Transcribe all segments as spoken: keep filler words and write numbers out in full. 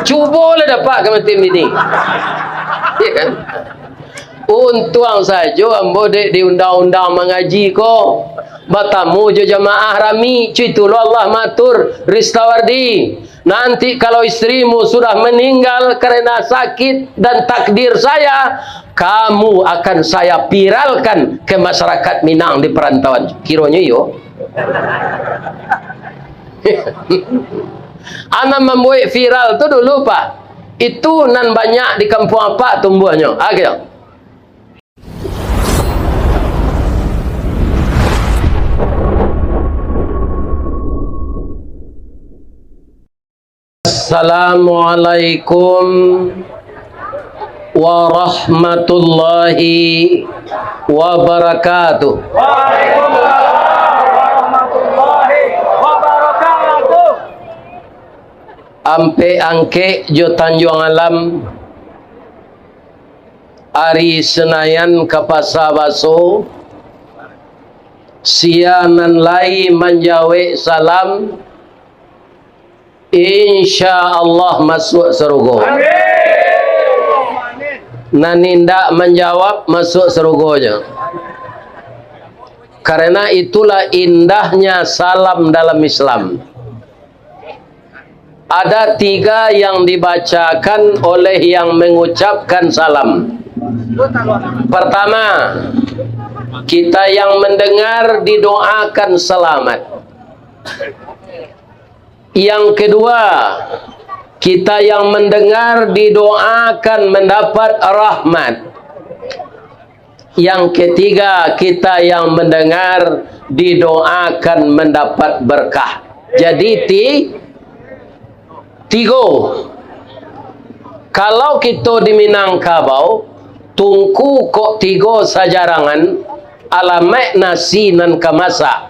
Cubolah dapek ka mati bini. Ya kan? Untuang sajo ambo dek di undang-undang mangaji ko. Batamu jo jamaah rami, cuitulah Allah maatur, Ristawardi. Nanti kalau istrimu sudah meninggal karena sakit dan takdir saya, kamu akan saya viralkan ke masyarakat Minang di perantauan. Kironyo iyo. Anak mambuek viral tu dulu, Pak. Itu nan banyak di kampuang Apak tumbuahnyo. Ah, gitu. Assalamualaikum warahmatullahi wabarakatuh. Waalaikumsalam warahmatullahi wabarakatuh. Ampek Angkek jo Tanjuang Alam, ari Senayan ka Pasa Baso, sia nan lai manjawek salam, insya Allah masuak sarugo. Amin. Nan indak manjawab, masuak sarugo juo. Karena itulah indahnya salam dalam Islam. Ada tiga yang dibacakan oleh yang mengucapkan salam. Pertama, kita yang mendengar didoakan selamat. Yang kedua, kita yang mendengar didoakan mendapat rahmat. Yang ketiga, kita yang mendengar didoakan mendapat berkah. Jadi, ti-, tigo. Kalau kito di Minangkabau, tungku kok tigo sajarangan, alamaik nasi nan ka masak.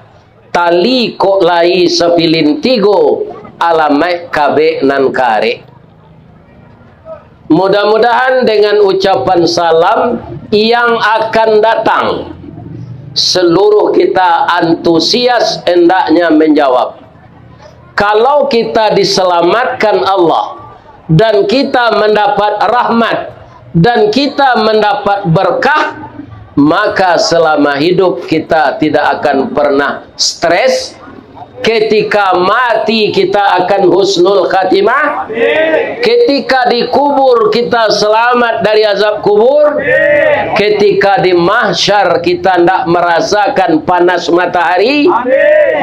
Tali kok lai sapilin tigo, alamaik kabek nan karek. Mudah-mudahan dengan ucapan salam yang akan datang, seluruh kita antusias hendaknya menjawab. Kalau kita diselamatkan Allah, dan kita mendapat rahmat, dan kita mendapat berkah, maka selama hidup kita tidak akan pernah stres. Ketika mati, kita akan husnul khatimah. Ketika dikubur, kita selamat dari azab kubur. Ketika di mahsyar, kita ndak merasakan panas matahari.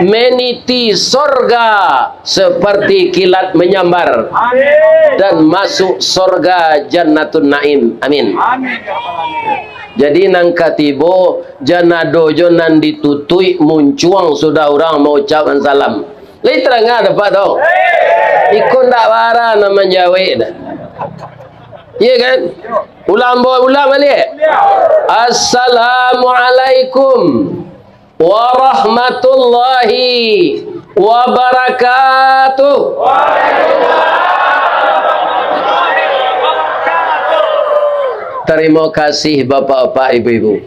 Meniti sorga seperti kilat menyambar. Amin. Dan masuk sorga Jannatun Naim. Amin. Amin, ya Rabbal Alamin. Jadi, nan ka tibo, jan ado jo nan ditutuik muncuang sudah urang maucapkan salam. Lai tarang dapek tu. Iko ndak bara nan manjawek dah. Iya kan? Ulang, ambo ulang baliak. Assalamualaikum warahmatullahi wabarakatuh. Tarimo kasih, bapak-bapak, ibu-ibu.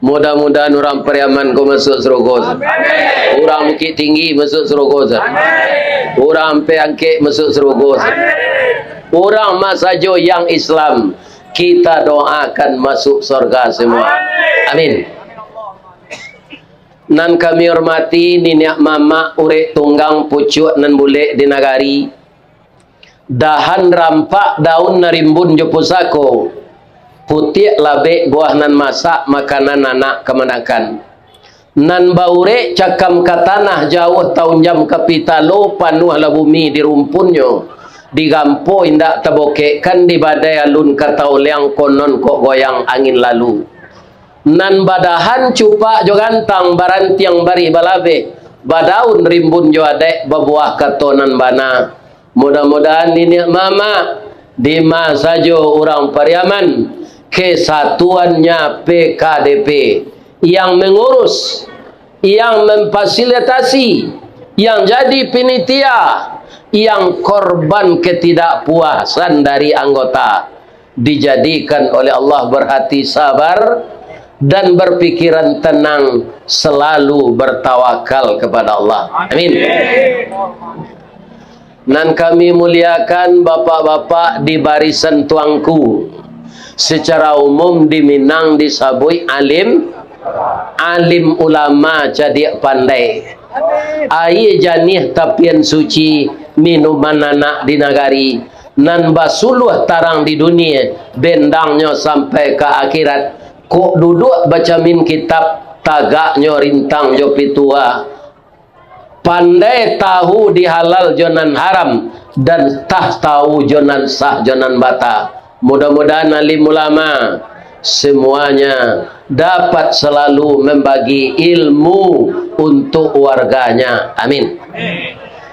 Mudah-mudahan urang Pariaman ko masuak sarugo. Amin. Urang Bukittinggi masuak sarugo. Amin. Urang Ampek Angkek masuak sarugo. Amin. Urang ma sajo yang Islam, kita doakan masuk sorga semua. Amin. Amin. Nan kami hormati niniak mamak, urek tunggang, pucuak nan bulek di nagari, dahan rampak, daun nan rimbun jo pusako, putiak labek buah nan masak, makanan anak kamanakan. Nan baurek cakam ka tanah, jauah taunjam ka pitalo, panuahlah bumi di rumpunnyo, digampo indak tabokekkan, di badai alun ka taoleang, konon kok goyang angin lalu. Nan badahan cupak jo gantang, barantiang barih balabeh, badaun rimbun jo adaik, babuah kato nan bana. Mudah-mudahan niniak mamak, di ma sajo urang Pariaman, kesatuannya P K D P, yang mengurus, yang memfasilitasi, yang jadi pinitia, yang korban ketidakpuasan dari anggota, dijadikan oleh Allah berhati sabar dan berpikiran tenang, selalu bertawakal kepada Allah. Amin. Nan kami muliakan bapak-bapak di barisan tuangku, secara umum di Minang disabuik alim, alim ulama cadiak pandai. Aia janiah tapian suci, minuman anak di nagari, nan basuluah tarang di dunia, bendangnyo sampai ka akhirat. Kok duduak bacamin kitab, tagaknyo rintang jo pitua. Pandai tahu di halal jo nan haram, dan tah tahu jo nan sah jo nan bata. Mudah-mudahan alim ulama semuanya dapat selalu membagi ilmu untuk warganya. Amin.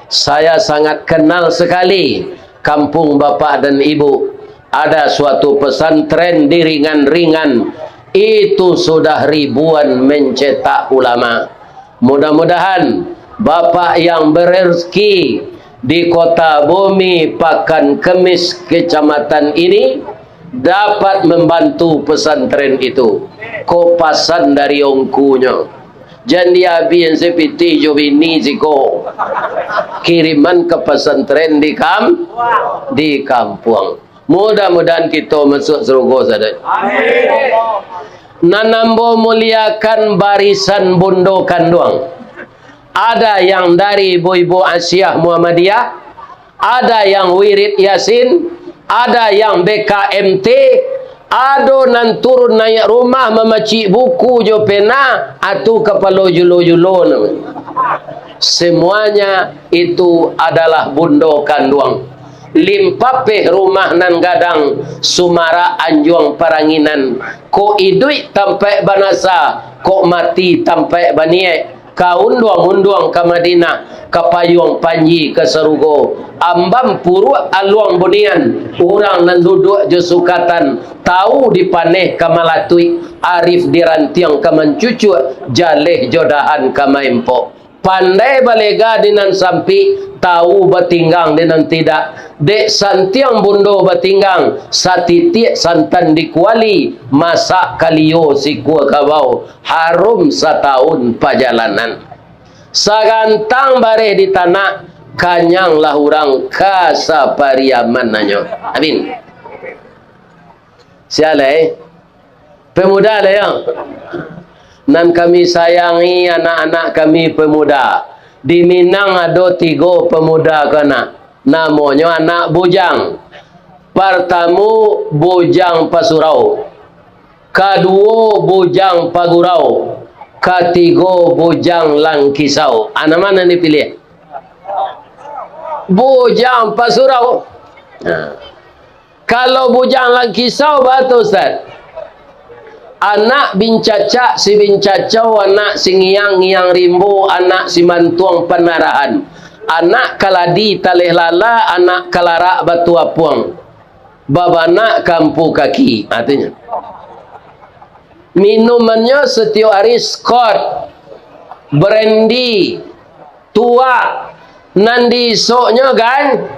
Saya sangat kenal sekali kampung bapak dan ibu. Ada suatu pesantren di Ringan-Ringan, itu sudah ribuan mencetak ulama. Mudah-mudahan Bapak yang berezeki di Kota Bumi, Pakan Kemis, Kecamatan ini dapat membantu pesantren itu. Ko pasan dari ongkunyo. Jan diabihan sapiti jo bini siko. Kiriman ka pesantren di kam-, di kampuang. Mudah-mudahan kito masuak sarugo sadonyo. Amin. Nan ambo muliakan barisan bundo kanduang. Ada yang dari ibu-ibu Asiah Muhammadiyah, ada yang wirid Yasin, ada yang B K M T, ado nan turun naiak rumah mamacik buku jo pena, atu kapalo julo-julo namonyo. Semuanya itu adalah bundo kanduang. Limpapeh rumah nan gadang, sumarak anjuang paranginan, kok iduik tampaik banasa, kok mati tampaik baniaik, ka unduang-unduang ka Madinah, ka payuang panji ka sarugo, ambam puruak aluang bunian, urang nan duduak jo sukatan, tau dipaneh ka malatuik, arif dirantiang ka mancucuak, jaleh jo dahan ka maempok. Pandai balega di nan sampik, tau batinggang di nan tidak. Dek santiang bundo batinggang, satitiak santan di kuali, masak kalio sikua kabau, harum satahun pajalanan. Sagantang bareh di tanak, kanyanglah urang ka sapariamannyo. Amin. Sia lai. Pemuda lai, yo. Nan kami sayangi anak-anak kami pemuda. Di Minang ado tigo pemuda ko anak. Namonyo anak bujang. Partamo Bujang Pasurau. Kaduo Bujang Pagurau. Katigo Bujang Langkisau. Ah, nan ma nan dipiliah? Bujang Pasurau. Nah. Kalau Bujang Langkisau, baa tu, Ustaz? Anak bincacak si bincacau, anak si ngiang-ngiang rimbo, anak si mantuang panarahan, anak kaladi taleh lala, anak kalarak batu apuang, babanak kampu kaki, artinyo. Minumannyo satiok ari Scott, brandy, tuak, nan diisoknyo gan-,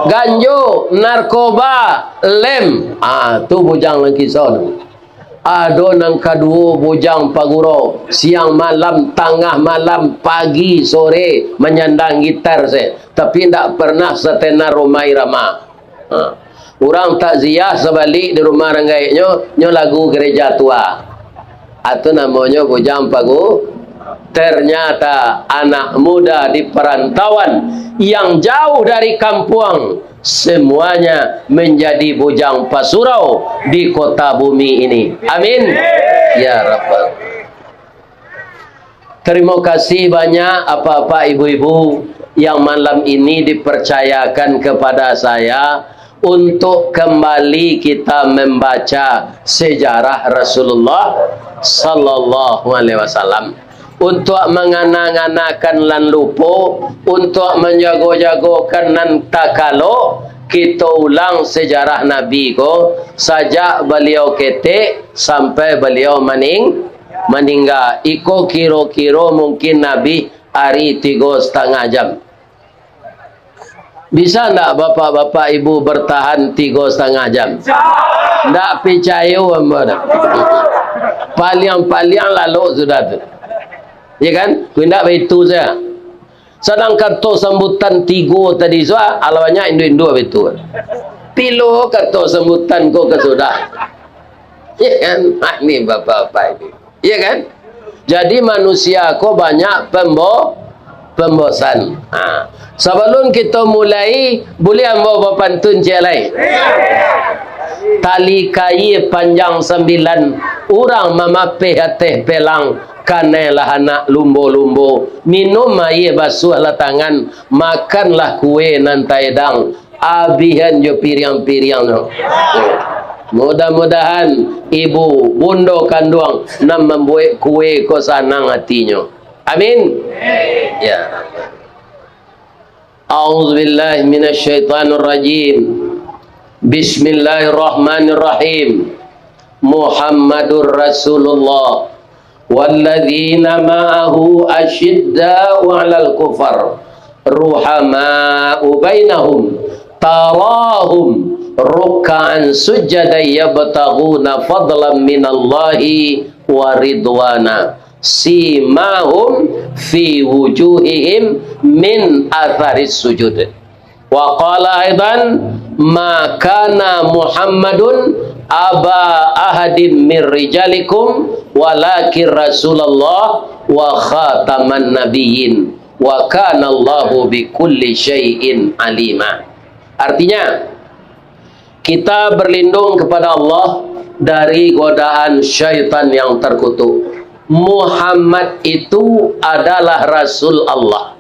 ganjo, narkoba, lem. Ah, tu Bujang Langkisau tu. Ado nan kaduo Bujang Pagurau, siang malam, tangah malam, pagi, sore, manyandang gitar se, tapi ndak pernah satenar Rhoma Irama. Ha. Urang takziah sabalik di rumah urang gaeknyo, nyo lagu gereja tua. Atu namonyo Bujang Pagu. Ternyata anak muda di perantauan yang jauh dari kampuang, semuanya menjadi bujang pasurau di kota bumi ini. Amin. Ya Rabbal. Terima kasih banyak, apak-apak, ibu-ibu, yang malam ini dipercayakan kepada saya untuk kembali kita membaca sejarah Rasulullah sallallahu alaihi wasallam. Untuk mangana-nganakan nan lupo, untuk manjago-jagokan nan takalo, kito ulang sejarah Nabi ko, sajak baliau ketek sampai baliau maning-, maningga. Iko kiro-kiro mungkin abih ari tigo satangah jam. Bisa ndak bapak-bapak ibu bertahan tigo satangah jam? Ndak picayo ambo dah. Paliang-paliang lalok sudah tu. Ya kan? Kok indak baitu sajo. Sadang kato sambutan tigo tadi suah, alah banyak induak-induak bitu. Pilo kato sambutan ko ka sudah. Ya kan? Ah, ni bapak-bapak ini. Ya kan? Jadi manusia ko banyak pembo-, pembosan. Ha. Sabalun kito mulai, buliah ambo bapantun ciek lai? Tali kaia panjang sambilan, urang mamapeh ateh pelang, kanai lah anak lumbo-lumbo, minum aia basuahlah tangan, makanlah kue nan taedang, abihan jo piriang-piriangnyo. Mudah-mudahan ibu, bundo kanduang nan mambuek kue ko sanang atinyo. Amin. Ya. A'udzubillahi minasyaitonirrajim. Bismillahirrahmanirrahim. Muhammadur Rasulullah. Walladzina ma'ahu asyidda'u 'alal kufar, ruhama'u bainahum, tarahum ruk'an sujjadan yabtaghuna fadlan minallahi wa ridwana. Simahum fi wujuhihim min atharis sujud. Wa qala aidan, "Ma kana Muhammadun aba ahadim min rijalikum, walakin Rasulullah wa khataman nabiyyin, wa kana Allahu bikulli syai'in alima." Artinya, kita berlindung kepada Allah dari godaan syaitan yang terkutuk. Muhammad itu adalah Rasul Allah.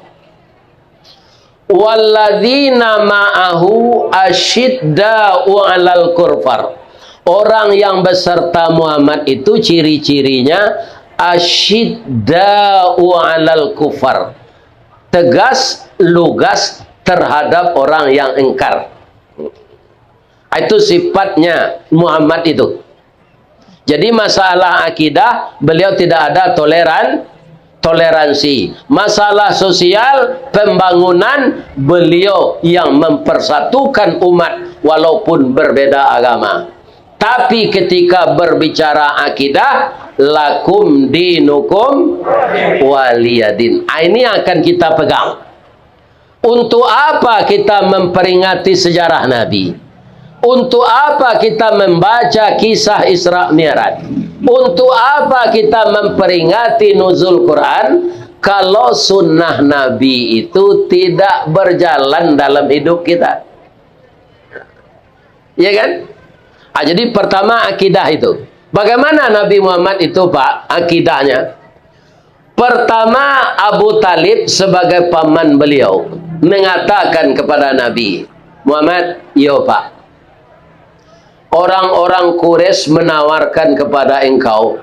Walladzina ma'ahu asyidda'u 'alal kufar. Orang yang beserta Muhammad itu ciri-cirinya asyidda'u 'alal kufar. Tegas, lugas terhadap orang yang ingkar. Itu sifatnya Muhammad itu. Jadi, masalah akidah, beliau tidak ada toleran-, toleransi. Masalah sosial, pembangunan, beliau yang mempersatukan umat walaupun berbeda agama. Tapi ketika berbicara akidah, "Lakum dinukum waliyadin." Ah, ini yang akan kita pegang. Untuk apa kita memperingati sejarah Nabi? Untuk apa kita membaca kisah Isra Mi'raj? Untuk apa kita memperingati nuzul Quran, kalau sunnah Nabi itu tidak berjalan dalam hidup kita? Ya kan? Ah, jadi pertama akidah itu. Bagaimana Nabi Muhammad itu, Pak, akidahnya? Pertama, Abu Talib sebagai paman beliau mengatakan kepada Nabi Muhammad, "Yo, Pak, orang-orang Quraisy menawarkan kepada engkau,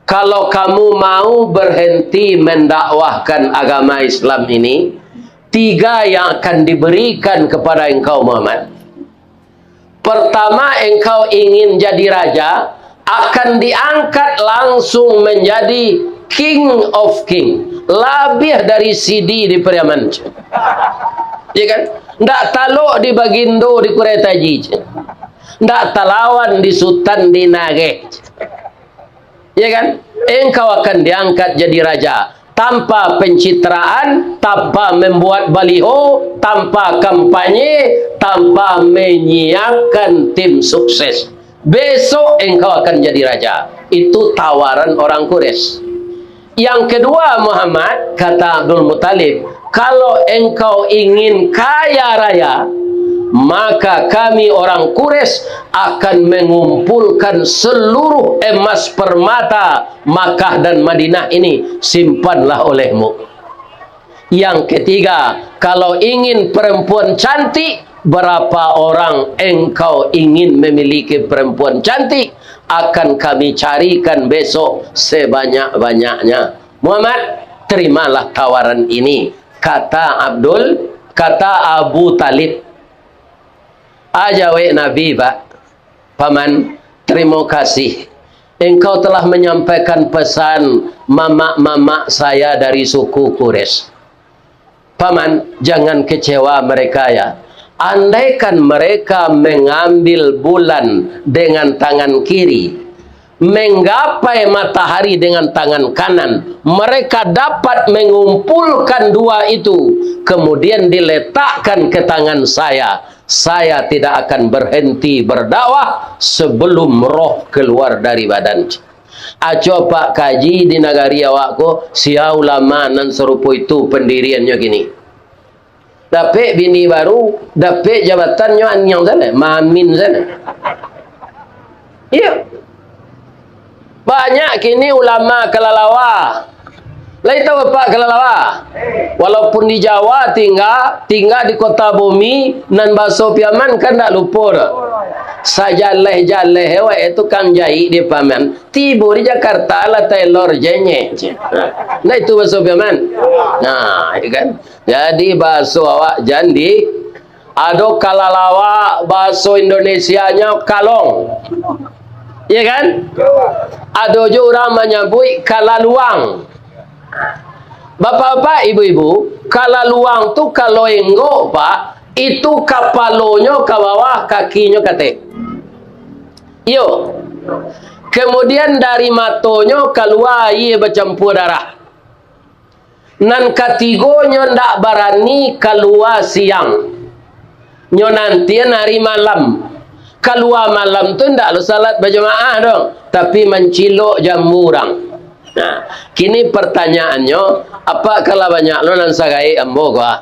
kalau kamu mau berhenti mendakwahkan agama Islam ini, tiga yang akan diberikan kepada engkau, Muhammad. Pertama, engkau ingin jadi raja, akan diangkat langsung menjadi King of King, labiah dari C D di Pariaman." Ya kan? Ndak talok di Bagindo di Kurai Taji. Ndak talawan di Sutan di Nageh. Ya kan? Engkau akan diangkat jadi raja tanpa pencitraan, tanpa membuat baliho, tanpa kampanye, tanpa menyiapkan tim sukses. Besok engkau akan jadi raja. Itu tawaran orang Quraisy. Yang kedua, Muhammad, kata Abdul Muttalib, "Kalau engkau ingin kaya raya, maka kami orang Quraisy akan mengumpulkan seluruh emas permata Makkah dan Madinah ini, simpanlah olehmu." Yang ketiga, "Kalau ingin perempuan cantik, berapa orang engkau ingin memiliki perempuan cantik, akan kami carikan besok sebanyak-banyaknya. Muhammad, terimalah tawaran ini," kata Abdul, kata Abu Talib. Ajawek Nabi, Pak, "Paman, terima kasih. Engkau telah menyampaikan pesan mamak-mamak saya dari suku Quraisy. Paman, jangan kecewa mereka, ya. Andaikan mereka mengambil bulan dengan tangan kiri, menggapai matahari dengan tangan kanan. Mereka dapat mengumpulkan dua itu, kemudian diletakkan ke tangan saya. Saya tidak akan berhenti berdakwah sebelum roh keluar dari badan. Aco pak kaji di nagari awak ko, sia ulama nan sarupo itu pendiriannyo kini. Dapek bini baru, dapek jabatannyo aniang sajo, mamin sajo. Iyo. Banyak kini ulama kalalawa. Lai tahu apak kalalawa? Walaupun di Jawa tingga, tingga di kota bumi, nan baso Piaman kan ndak lupo doh. Sajaleh-jaleh awak tukang jahik di Piaman, tibo di Jakarta lah tailor jenyeh. Nah, itu baso Piaman. Nah, iyo kan? Jadi, baso awak jan di, ado kalalawa, baso Indonesianyo kalong. Iyo kan? Ado juo urang manyabuik kalaluang. Bapak-bapak, ibu-ibu, kalaluang tu kalau enggok, Pak, itu kapalonyo ka bawah, kakinyo ka ateh. Iyo. Kemudian dari matonyo kalua aia bacampua darah. Nan katigonyo ndak barani kalua siang. Nyo nantian ari malam. Kalua malam tu ndak lo salat bajamaah doh, tapi mancilok jambu urang. Nah, kini pertanyaannyo, apak ka lah banyak lo nan sagaek ambo ko, ah?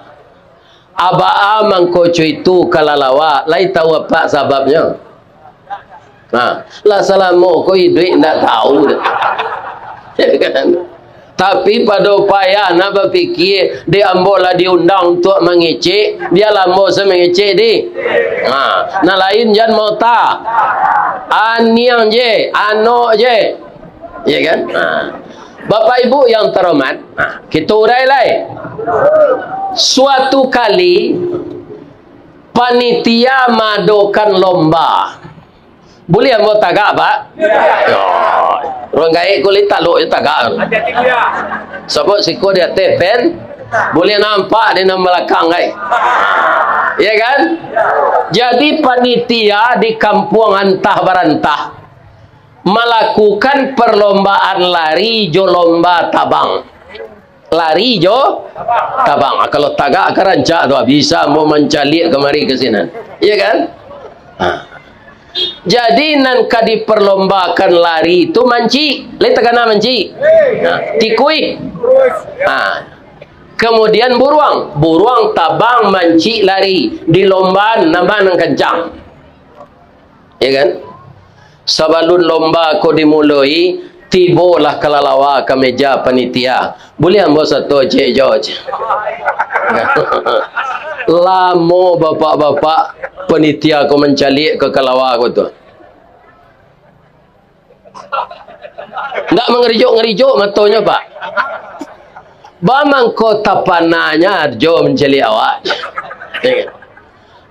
Abaa mangko co itu kalalawa, lai tahu apak sababnyo? Nah, lah salamo ko iduik ndak tahu doh. Kan? Tapi pado payah nak bapikia, dek ambo lah diundang untuak mangecek, bialah ambo se mangecek di. Nah, nan lain jan mota. Aniang je, anok je. Iyo kan? Nah. Bapak Ibu yang terhormat, nah, kito urai lai. Suatu kali, panitia maadokan lomba. Buliah ambo tagak, Pak? Yo, urang gaek kulik taluk je tagak. Sabab siko di ateh pen, buliah nampak di nan balakang, gai. Iyo kan? Jadi, panitia di kampuang antah barantah malakukan parlombaan lari jo lomba tabang. Lari jo tabang. Ah, kalau tagak ka rancak tu, bisa ambo mancaliak kamari ka sinan. Iyo kan? Ha. Jadi, nan ka diparlombakan lari tu mancik. Lai takana mancik? Ha, tikuih. Ha. Kamudian buruang. Buruang tabang mancik lari. Dilombaan nan ma nan kancang. Iyo kan? Sabalun lomba ko dimuloi, tibolah kalalawa ka meja panitia. Buliah ambo sato cek jo, cek. Lamo bapak-bapak panitia ko mancaliak ka kalalawa ko tu. Ndak mangarijuk-ngarijuk matonyo, Pak. Baa mangko tapananyo jo mancaliak awak.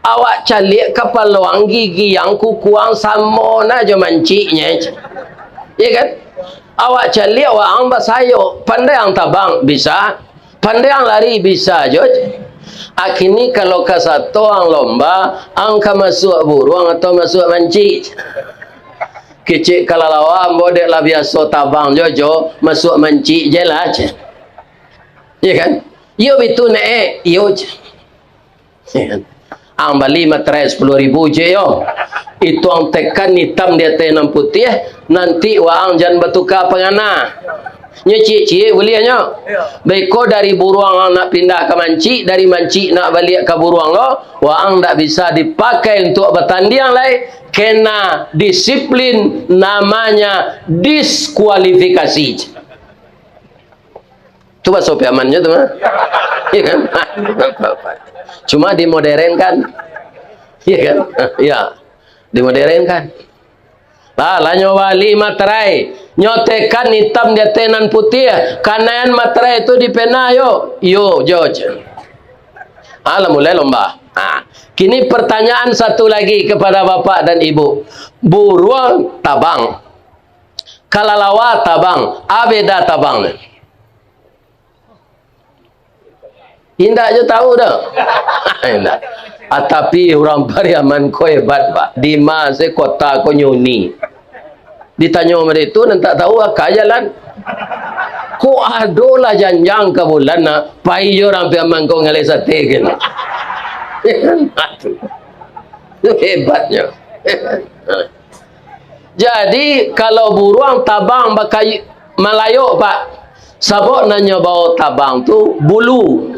Awak caliak kapalo ang, gigi ang, kuku ang samo nah jo manciknyo. Iyo kan? Awak caliak waang basayok, pandai ang tabang, bisa. Pandai ang lari, bisa jo. Akini kalau kasato ang lomba, ang ka masuak buruang atau masuak mancik? Kecek kalalawa ambo dek lah biaso tabang jo, jo, masuak mancik je lah, cek. Iyo kan? Iyo bitu, Nek, eh. Iyo, cek. Ang bali materai sapuluah ribu je yo. Itu ang tekan itam di ateh nan putiah, nanti waang jan batuka pangana. Nyo ciek-ciek buliah nyo. Beko dari buruang ang nak pindah ka mancik, dari mancik nak baliak ka buruang lo, waang ndak bisa dipakai untuak batandiang lai, kena disiplin, namanya diskualifikasi. Tu baso Piamannyo tu mah. Iyo kan? Cuma dimoderenkan. Iyo kan? Iyo. Dimoderenkan. Lah, lah nyo bali materai. Nyo tekan itam di ateh nan putiah. Kanaian materai tu di pena yo. Yo, jo, jo. Ah, lah mulai lomba. Ah, kini pertanyaan satu lagi kepada bapak dan ibu. Buruang tabang. Kalalawa tabang. A beda tabang ni. Indak jo tahu doh. Indak. Ah, tapi urang Pariaman ko hebat, Pak. Di ma se kota ko nyuni. Ditanyo mode tu, nan tak tahu, aka jalan. Kok ado lah janjang ka bulan, nah, pai jo urang Piaman ko ngaleh sate kan. Itu hebatnyo. Jadi, kalau buruang tabang bakayu, malayok, Pak. Sabab nan nyo bao tabang tu bulu.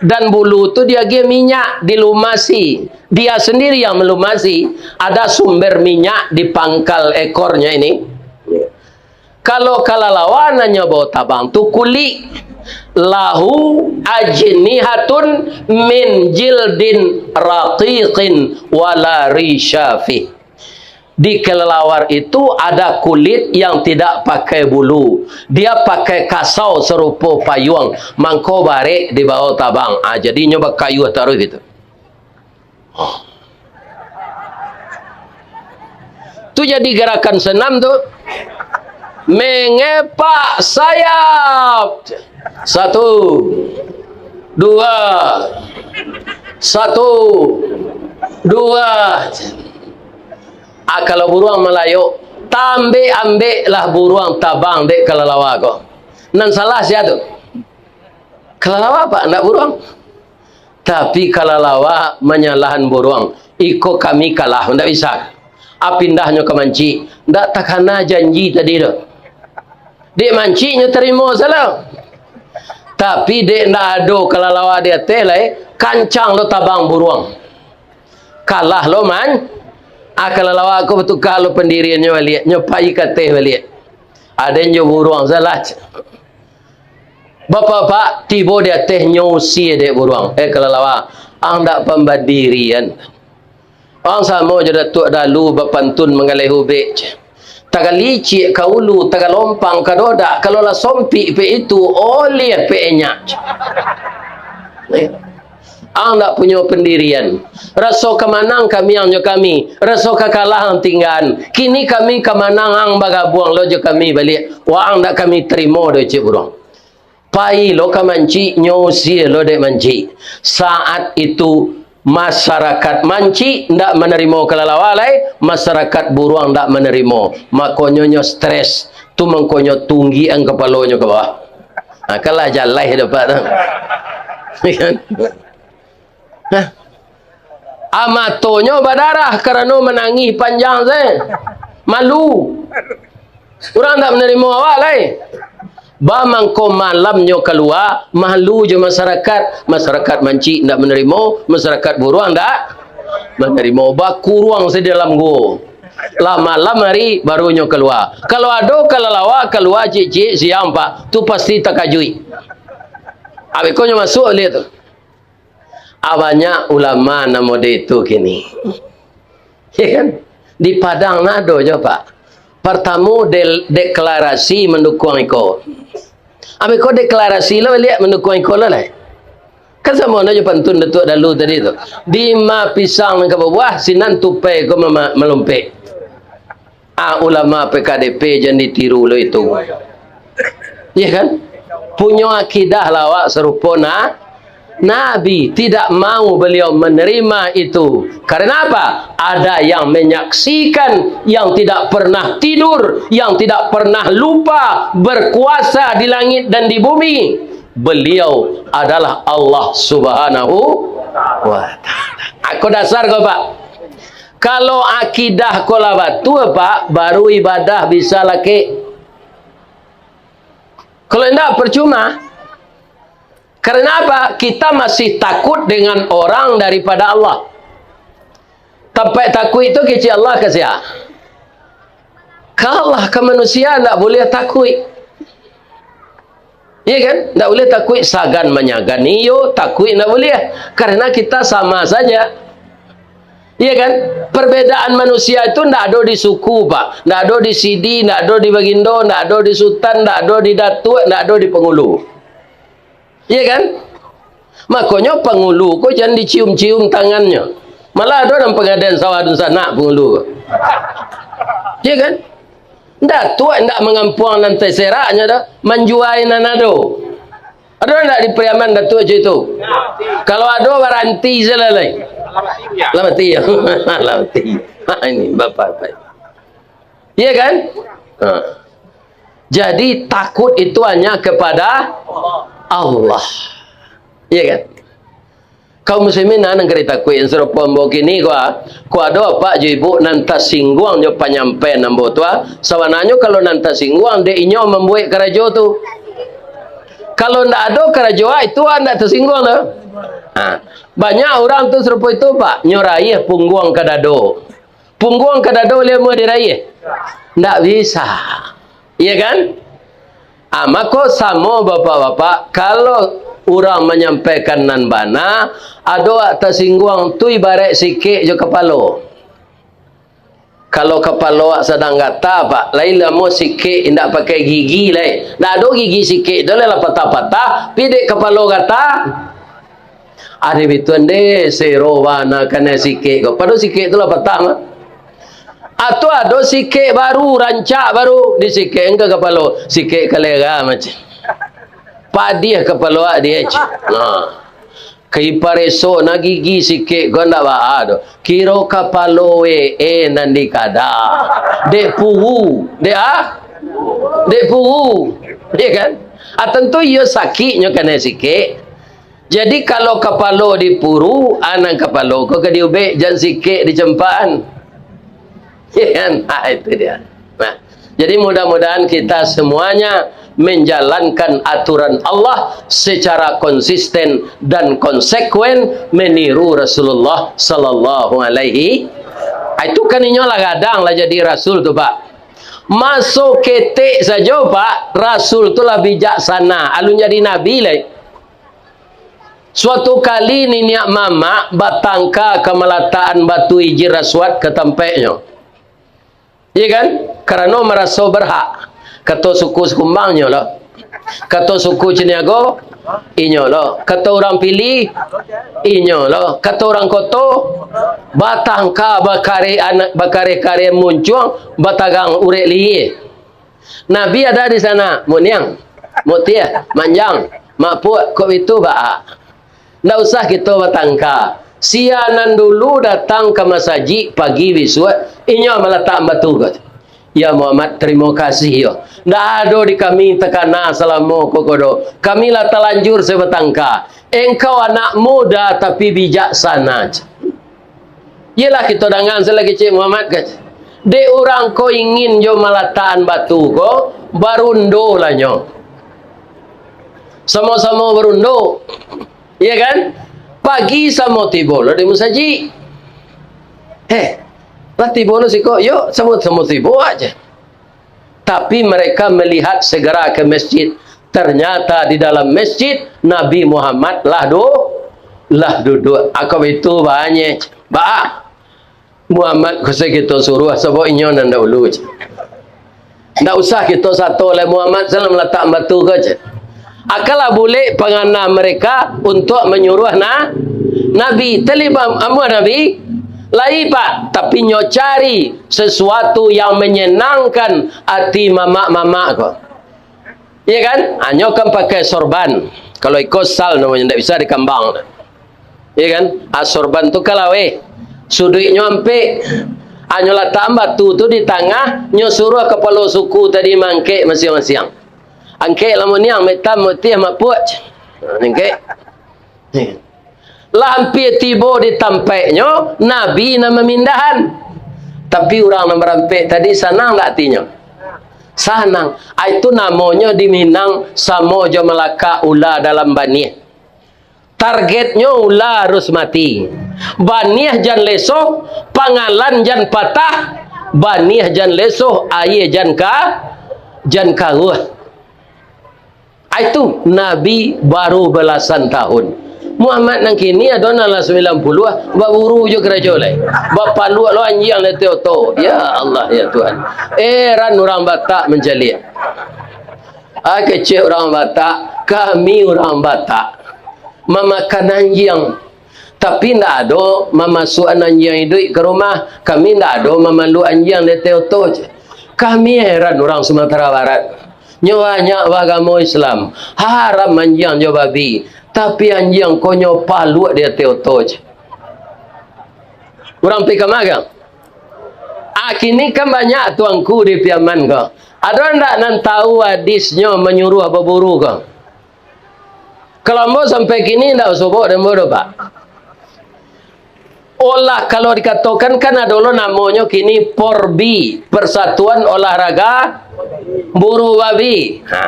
Dan bulu tu diagiah minyak, dilumasi. Dia sendiri yang melumasi. Ada sumber minyak di pangkal ekornya ini. Kalau kalalawa nan nyo bao tabang tu kulik. Lahu ajnihatun min jildin raqiqin wala risha fih. Di kelelawar itu ada kulit yang tidak pakai bulu. Dia pakai kasau serupo payuang, mangko barek dibao tabang. Ah, jadinyo bakayu taruih gitu. Tu jadi gerakan senam tu. Mengepak sayap. Satu, dua, satu, dua. Ah, kalau buruang malayok, tambek-ambeklah buruang tabang dek kalalawa ko. Nan salah sia tu? Kalalawa, Pak, ndak buruang. Tapi kalalawa manyalahan buruang. Iko kami kalah, ndak bisa. Ah, pindahnyo ka mancik, ndak takana janji tadi tu. Dek mancik nyo tarimo salah. Tapi dek ndak ado kalalawa di ateh lai, kancang lo tabang buruang. Kalah lo man-, ah, kalalawa ko batuka lo pandiriannyo baliak, nyo pai ka ateh baliak. Aden jo buruang salah. Bapak-bapak, tibo di ateh nyo usie dek buruang. Eh, kalalawa, ang dak pambandirian. Ang samo jo Datuak Dalu bapantun manggaleh ubek. Tagalicik ka ulu, tagalompang ka dodak, kalau lah sompik pek itu, oliah pek enyak. Eh. Ang ndak punyo pandirian. Raso ka manang kami ang jo kami, raso ka kalah ang tinggaan. Kini kami ka manang ang bagabuang lo jo kami baliak. Waang ndak kami tarimo doh, cek buruang. Pai lo ka mancik, nyo usie lo dek mancik. Saat itu, masarakat mancik ndak manarimo kalalawa lai, masarakat buruang ndak manarimo. Makonyo nyo stres, tu mangkonyo tunggian kapalonyo ka bawah. Ha, kalah jalai dapat tu. Kan? Nah, ah, matonyo badarah karano manangih panjang se. Malu. Urang ndak manarimo awak lai. Ba mangko malamnyo kalua, malu jo masarakat. Masarakat mancik ndak manarimo, masarakat buruang ndak manarimo. Bakuruang se dalam guo. Lah malam hari, barunyo kalua. Kalau ado kalalawa kalua ciek-ciek siang, Pak, tu pasti takajuik. Abih ko nyo masuak baliak tu. Ah, banyak ulama nan mode itu kini. Ya kan? Di Padang nado jo, Pak. Partamo del-, deklarasi mandukuang iko. Abih ko deklarasi lo baliak mandukuang iko lo lai. Kan samo nyo jo pantun Datuak Dalu tadi tu. Dima pisang nan ka babuah, sinan tupai ko mama-, malompek. Ah, ulama P K D P jan ditiru lo itu. Iya kan? Punyo akidah lawak sarupo na-, Nabi, tidak mau beliau menerima itu. Karena apa? Ada yang menyaksikan, yang tidak pernah tidur, yang tidak pernah lupa, berkuasa di langit dan di bumi. Beliau adalah Allah Subhanahu wa Ta'ala. Ako dasar ko, Pak. Kalau akidah ko lah batua, Pak, baru ibadah bisa lakek. Kalau indak, percuma. Karena apa? Kita masih takut dengan orang daripada Allah. Tampek takuik tu kecek Allah ka sia? Ka Allah, ka manusia ndak buliah takuik. Iya kan? Ndak buliah takuik sagan manyagan. Iyo, takuik ndak buliah. Karena kita sama saja. Iya kan? Perbedaan manusia itu ndak ado di suku, Pak. Ndak ado di sidi, ndak ado di bagindo, ndak ado di sutan, ndak ado di datuak, ndak ado di pangulu. Iya kan? Makonyo pangulu ko jan dicium-cium tangannyo. Malah ado nan pangadaian sawah dunsanak pangulu ko. Iya kan? Datuak indak mangampuang nan taseraknyo doh, manjuai nan ado. Ado indak di Pariaman Datuak cak itu? Kalau ado, baranti sajo lai. Lah mati, yo. Lah mati. Ha, ini, bapak-bapak. Iya kan? Ha. Jadi, takut itu hanya kepada Allah. Iya kan? Kaum muslimin, nah, nan ka ditakuik, sarupo ambo kini ko, ah. Ko ado apak jo ibu nan tasingguang jo panyampaian ambo tu, ah. Sabananyo, kalau nan tasingguang, dek inyo mambuek karajo tu. Kalau ndak ado karajo, ah, itu, ah, ndak tasingguang tu. Ha. Banyak urang tu sarupo itu, Pak. Nyo raiah pungguang ka dado. Pungguang ka dado lai amuah diraiah? Ndak bisa. Iya kan? Ah, mako samo, bapak-bapak, kalau urang manyampaikan nan bana, ado awak tasingguang, tu ibaraik sikek jo kapalo. Kalau kapalo awak sadang gata, Pak, lai lamo sikek indak pakai gigi lai. Ndak ado gigi sikek tu lai, lah patah-patah, pi dek kapalo gata. Ado bitu ande, sero bana kanai sikek ko. Padahal sikek tu lah patah mah. Atau ado sikek baru, rancak baru, di sikek ka kapalo, sikek kalera macam. Padiah kapalo awak dia, cik. Nah. Kai pareso na gigi sikek ko ndak baa doh. Kiro kapalo we, eh, nan dikada. Dek puru, dek ah? Dek puru. Iya kan? Ah, tentu iyo sakiknyo kanai sikek. Jadi, kalau kapalo dipuru, ah, nan kapalo ko ka diubek, jan sikek dicampakan. Iya kan? Ha, itu dia. Nah, jadi mudah-mudahan kita semuanya menjalankan aturan Allah secara konsisten dan konsekuen meniru Rasulullah sallallahu alaihi. Ah, itu kan inyo lah gadang lah jadi rasul tu, Pak. Maso ketek sajo, Pak, rasul tu lah bijaksana, alun jadi nabi lai. Suatu kali niniak mamak batangka ka malatakan batu Hijir Aswad ka tampeknyo. Iya kan? Karano maraso berhak. Kato suku Sikumbang, inyo lo. Kato suku Caniago, inyo lo. Kato urang Pili, inyo lo. Kato urang Koto, batangka bakareh anak, bakareh-kareh muncuang, batagang urek lihia. Nabi ada di sana, Mak Niang, Mak Tiah, Mak Anjang, Mak Puak, kok itu baa. Ndak usah kito batangka. Sia nan dulu datang ka masajik pagi bisuak, inyo malatak batu ko. Ya Muhammad, tarimo kasih yo. Ndak ado di kami takana salamo ko, ko doh. Kami lah talanjur se batangka. Engkau anak muda tapi bijaksana. Iyolah kito dangan se lai kecek Muhammad kan. Dek urang ko ingin jo malatakan batu ko, barundo lah nyo. Samo-samo barundo. Iya kan? Pagi samo tibo lo di musajik. Eh, lah tibo lo siko, yo samo-samo tibo aja. Tapi mereka melihat segera ke masjid. Ternyata di dalam masjid, Nabi Muhammad lah du-, lah duduk. Ako itu banyak. Ba, Muhammad ko se kito suruah, sabab inyo nan dahulu, cek. Ndak usah kito sato lai, Muhammad salam latak batu ko, cek. Akalah bulek pangana mereka untuk menyuruh na-, Nabi. Talib am-, amuah Nabi, lai, Pak, tapi nyo cari sesuatu yang menyenangkan ati mamak-mamak ko. Iya kan? Hanyo kan pakai sorban. Kalau iko sal namonyo, ndak bisa dikambang. Iya kan? Ah, sorban tu kalaweh. Suduiknyo ampek. Hanyo latak batu tu di tangah, nyo suruah kapalo suku tadi mangkek masiang-masiang. Angkek lah Mak Niang, Mak Tam, Mak Tiah, Mak Puak. Ha, angkek. Lah ampia tibo di tampeknyo, Nabi nan mamindahan. Tapi urang nan barampek tadi sanang ndak atinyo? Sanang. Ah, itu namonyo di Minang samo jo malakak ula dalam baniah. Targetnyo ula harus mati. Baniah jan lesoh, pangalan jan patah, baniah jan lesoh, aia jan ka-, jan karuah. Ah, itu Nabi baru balasan tahun. Muhammad nan kini ado nan lah sambilan puluah, baburu jo karajo lai. Bapaluak lo anjiang di ateh oto. Ya Allah, ya Tuhan. Eran urang Batak mancaliak. Ah, kecek urang Batak, kami urang Batak mamakan anjiang. Tapi ndak ado mamasuakan anjiang iduik ka rumah, kami ndak ado mamaluak anjiang di ateh oto, cek. Kami heran urang Sumatera Barat. Nyo banyak baagamo Islam, haram anjiang jo babi, tapi anjiang ko nyo paluak di ateh oto, cek. Urang pi ka ma, Kang? Ah, kini kan banyak tuangku di Piaman ko. Ado ndak nan tahu hadisnyo manyuruah baburu ko? Kalau ambo sampai kini ndak basobok dek ambo doh, Pak. Olah, kalau dikatokan kan ado lo namonyo kini Porbi, Persatuan Olahraga Buru Babi. Ha.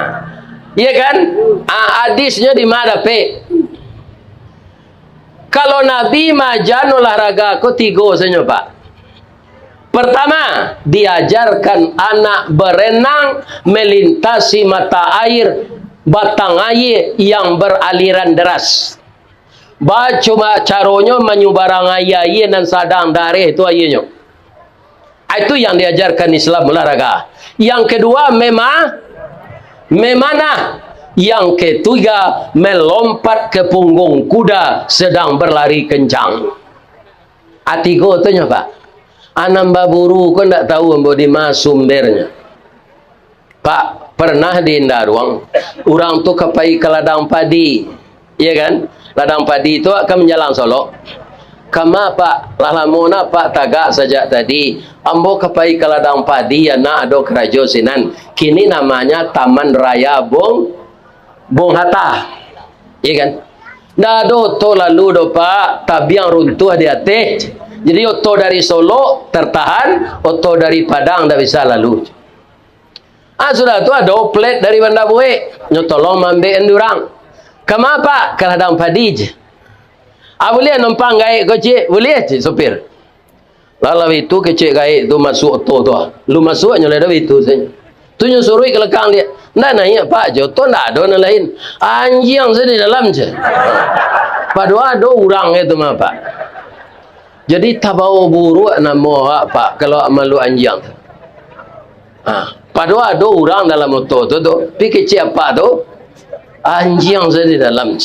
Iya kan? Ah, hadisnyo di ma dapek? Kalau Nabi maajan olahraga ko tigo sajo, Pak. Pertama, diajarkan anak berenang melintasi mata air, batang aia yang beraliran deras. Bacuma caronyo manyubarang aia-aia nan sadang dareh tu aianyo. Ah, itu yang diajarkan Islam olahraga. Yang kedua, mema-, memanah. Yang ketiga, melompat ke punggung kuda sedang berlari kencang. Ah, tigo tu nyo, Pak. Anak baburu ko ndak tahu ambo di ma sumbernyo. Pak, pernah di Indaruang, urang tu ka pai ka ladang padi, iya kan? Ladang padi tu kan manjalang Solok. "Kama, Pak, lah lamo nah, Pak, tagak sajak tadi. Ambo ka pai ka ladang padi, anak ado karajo sinan. Kini namanya Taman Raya Bung, Bung Hatta." Iya kan? Ndak ado oto lalu doh, Pak, tabiang runtuah di ateh. Jadi oto dari Solok tertahan, oto dari Padang ndak bisa lalu. Ah, sudah tu ado plat dari Banda Buek, nyo tolong maambiak urang. "Kama, Pak?" "Ka ladang padi je." "Ah, buliah numpang gaek ko, Cik?" "Buliah, Cik sopir." Lah, lah itu kecek gaek tu masuak oto tu, ah. Lu masuak nyo lah dah itu sajo. Tu nyo suruik ka lakang dia. "Ndak naiak, Pak, jo oto ndak ado nan lain. Anjiang sajo di dalam je." Padahal ado urang itu mah, Pak. Jadi, tabawa buruak namo awak, Pak, kalau awak malu anjiang tu. Ha, padahal ado urang dalam oto tu, tu. Pi kecek apak tu, anjiang sajo di dalam.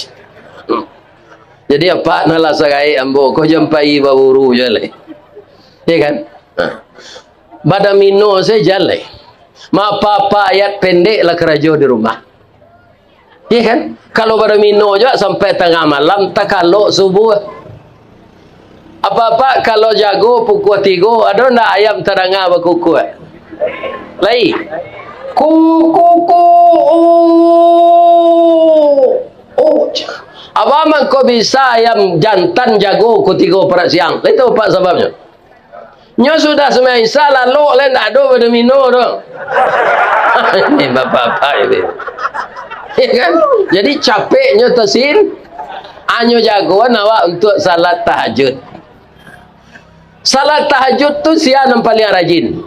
Jadi, apak, nah lah sagaek ambo ko, jan pai baburu je lai. Ya kan? Ha. Badamino sajo lai. Mapa-apa ayat pendek lah karajo di rumah. Iya kan? Kalau badomino juo sampai tangah malam, takalok subuah. Apak-apak, kalau jago pukua tigo, ado ndak ayam tadanga bakukuak? Lai. Ku, ku, ku, u, u. Apak mangko bisa ayam jantan jago pukua tigo parak siang. Lai tahu apak sababnyo? Nyo sudah sumbayang Isya, lalok lai ndak ado badomino tu. Ini bapak-bapak ini. Ya kan? Jadi capeknyo tasin, hanyo jagoan awak untuak salat tahajud. Salat tahajud tu sia nan paliang rajin?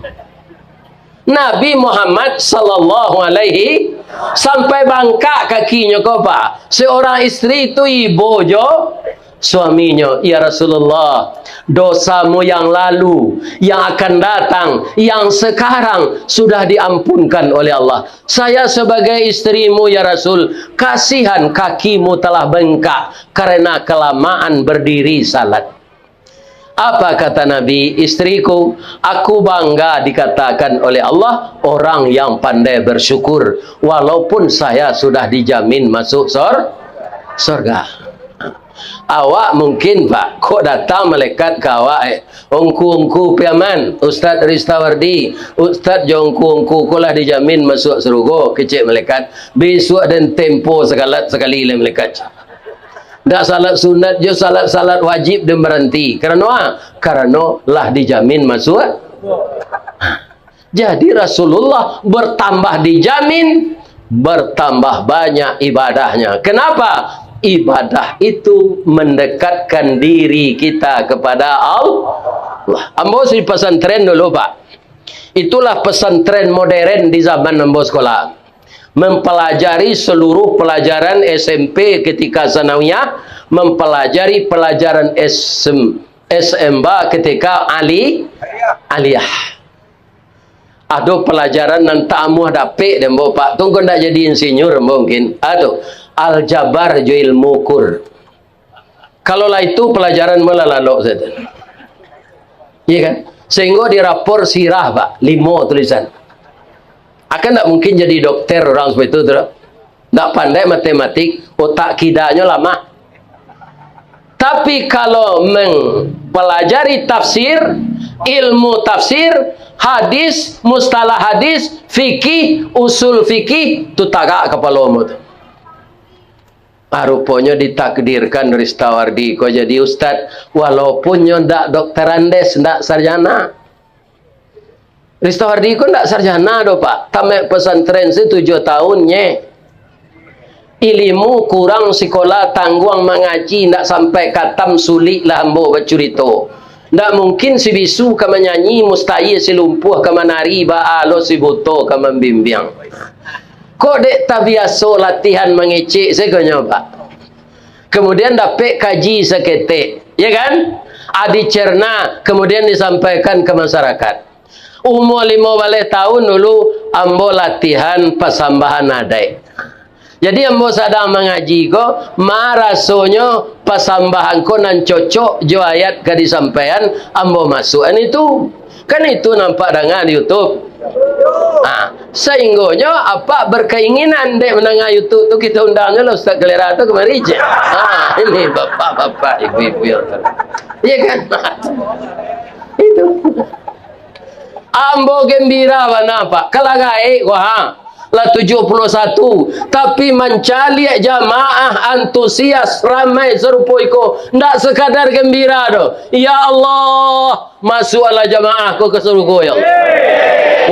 Nabi Muhammad sallallahu alaihi, sampai bangkak kakinyo ko, Pak. Seorang isteri tu ibo jo suaminyo, "Ya Rasulullah, dosamu yang lalu, yang akan datang, yang sekarang sudah diampunkan oleh Allah. Saya sebagai istrimu, ya Rasul, kasihan kakimu telah bengkak karena kelamaan berdiri salat." Apa kata Nabi, "Istriku, aku bangga dikatakan oleh Allah orang yang pandai bersyukur, walaupun saya sudah dijamin masuk sor-, sorga." Awak mungkin, Pak, kok datang malaikat ka awak, eh, "Ungku-ungku Piaman, Ustaz Ristawardi, Ustaz jo ungku-ungku ko lah dijamin masuk surga," kecek malaikat. "Bisuak den tempo sakalat sakali lai malaikat." Ndak salat sunat jo salat-salat wajib den baranti. Karano a? Karano lah dijamin masuk. Jadi Rasulullah bertambah dijamin, bertambah banyak ibadahnya. Kenapa? Ibadah itu mendekatkan diri kita kepada Allah. Ambo di pesantren dulu, Pak. Itulah pesantren modern di zaman ambo sekolah. Mempelajari seluruh pelajaran S M P ketika sanawiyah, mempelajari pelajaran S M, S M A ketika ali-, aliyah. Ado pelajaran nan tak amuah dapek dek ambo, Pak. Tu ngko ndak jadi insinyur ambo mungkin. Ado aljabar jo ilmu ukur. Kalau lah itu pelajaran mula lalok sajo. Iya kan? Sehingga di rapor sirah, Pak, limo tulisan. Akan ndak mungkin jadi dokter orang seperti itu, tu. Ndak pandai matematik, otak kidanyo lamah. Tapi kalau mempelajari tafsir, Ilmu tafsir, hadis, mustalah hadis, fikih, usul fikih, tu tagak kapalo ambo tu. Ah, ruponyo ditakdirkan Ristawardi ko jadi ustad, walaupun nyo ndak doktor Andes, ndak sarjana. Ristawardi ko ndak sarjana doh, Pak. Tamat pesantren se tujuah tahun nye. Ilimu kurang sikola tangguang mangaji, ndak sampai katam sulik lah ambo bacurito. Ndak mungkin si bisu ka manyanyi, mustahil si lumpuah ka manari, baa lo si buto ka mambimbiang. Kok dek tabiaso latihan mangecek sagonyo, Pak. Kemudian dapek kaji saketek, ya kan? Ah, dicerna, kemudian disampaikan ka masarakat. Umua limo baleh tahun dulu, ambo latihan pasambahan adaik. Jadi, ambo sadang mangaji ko, marasonyo pasambahan ko nan cocok jo ayat ka disampaian, ambo masuakan itu. Kan itu nampak danga di YouTube. Ha, sainggonyo apak berkeinginan dek mandanga YouTube tu, kita undang je lah Ustaz Kalera tu kamari je. Ha, ini bapak-bapak, ibu-ibu yang ter-, iya kan? Itu. Ambo gembira bana, Pak. Kalau gaek ko, ha. Lah tujuah puluah satu, tapi mancaliak jamaah antusias ramai sarupo iko, ndak sekadar gembira doh. Ya Allah, masuaklah jamaah ko ka sarugo, ya Allah.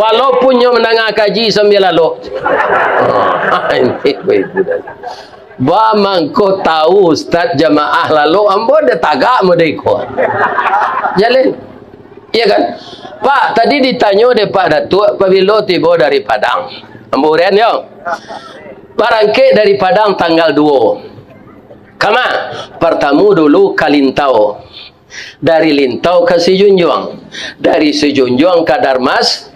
Walaupun nyo mandanga kaji sambia lalok. Ba mangko tahu ustaz jamaah lalok, ambo dah tagak model iko. Jalin. Iya kan? Pak, tadi ditanyo dek Pak Datuak, pabilo tibo dari Padang? Ambo urian yo. Barangkek dari Padang tanggal duo. Kama? Partamo dulu ka Lintau. Dari Lintau ka Sijunjuang. Dari Sijunjuang ka Darmas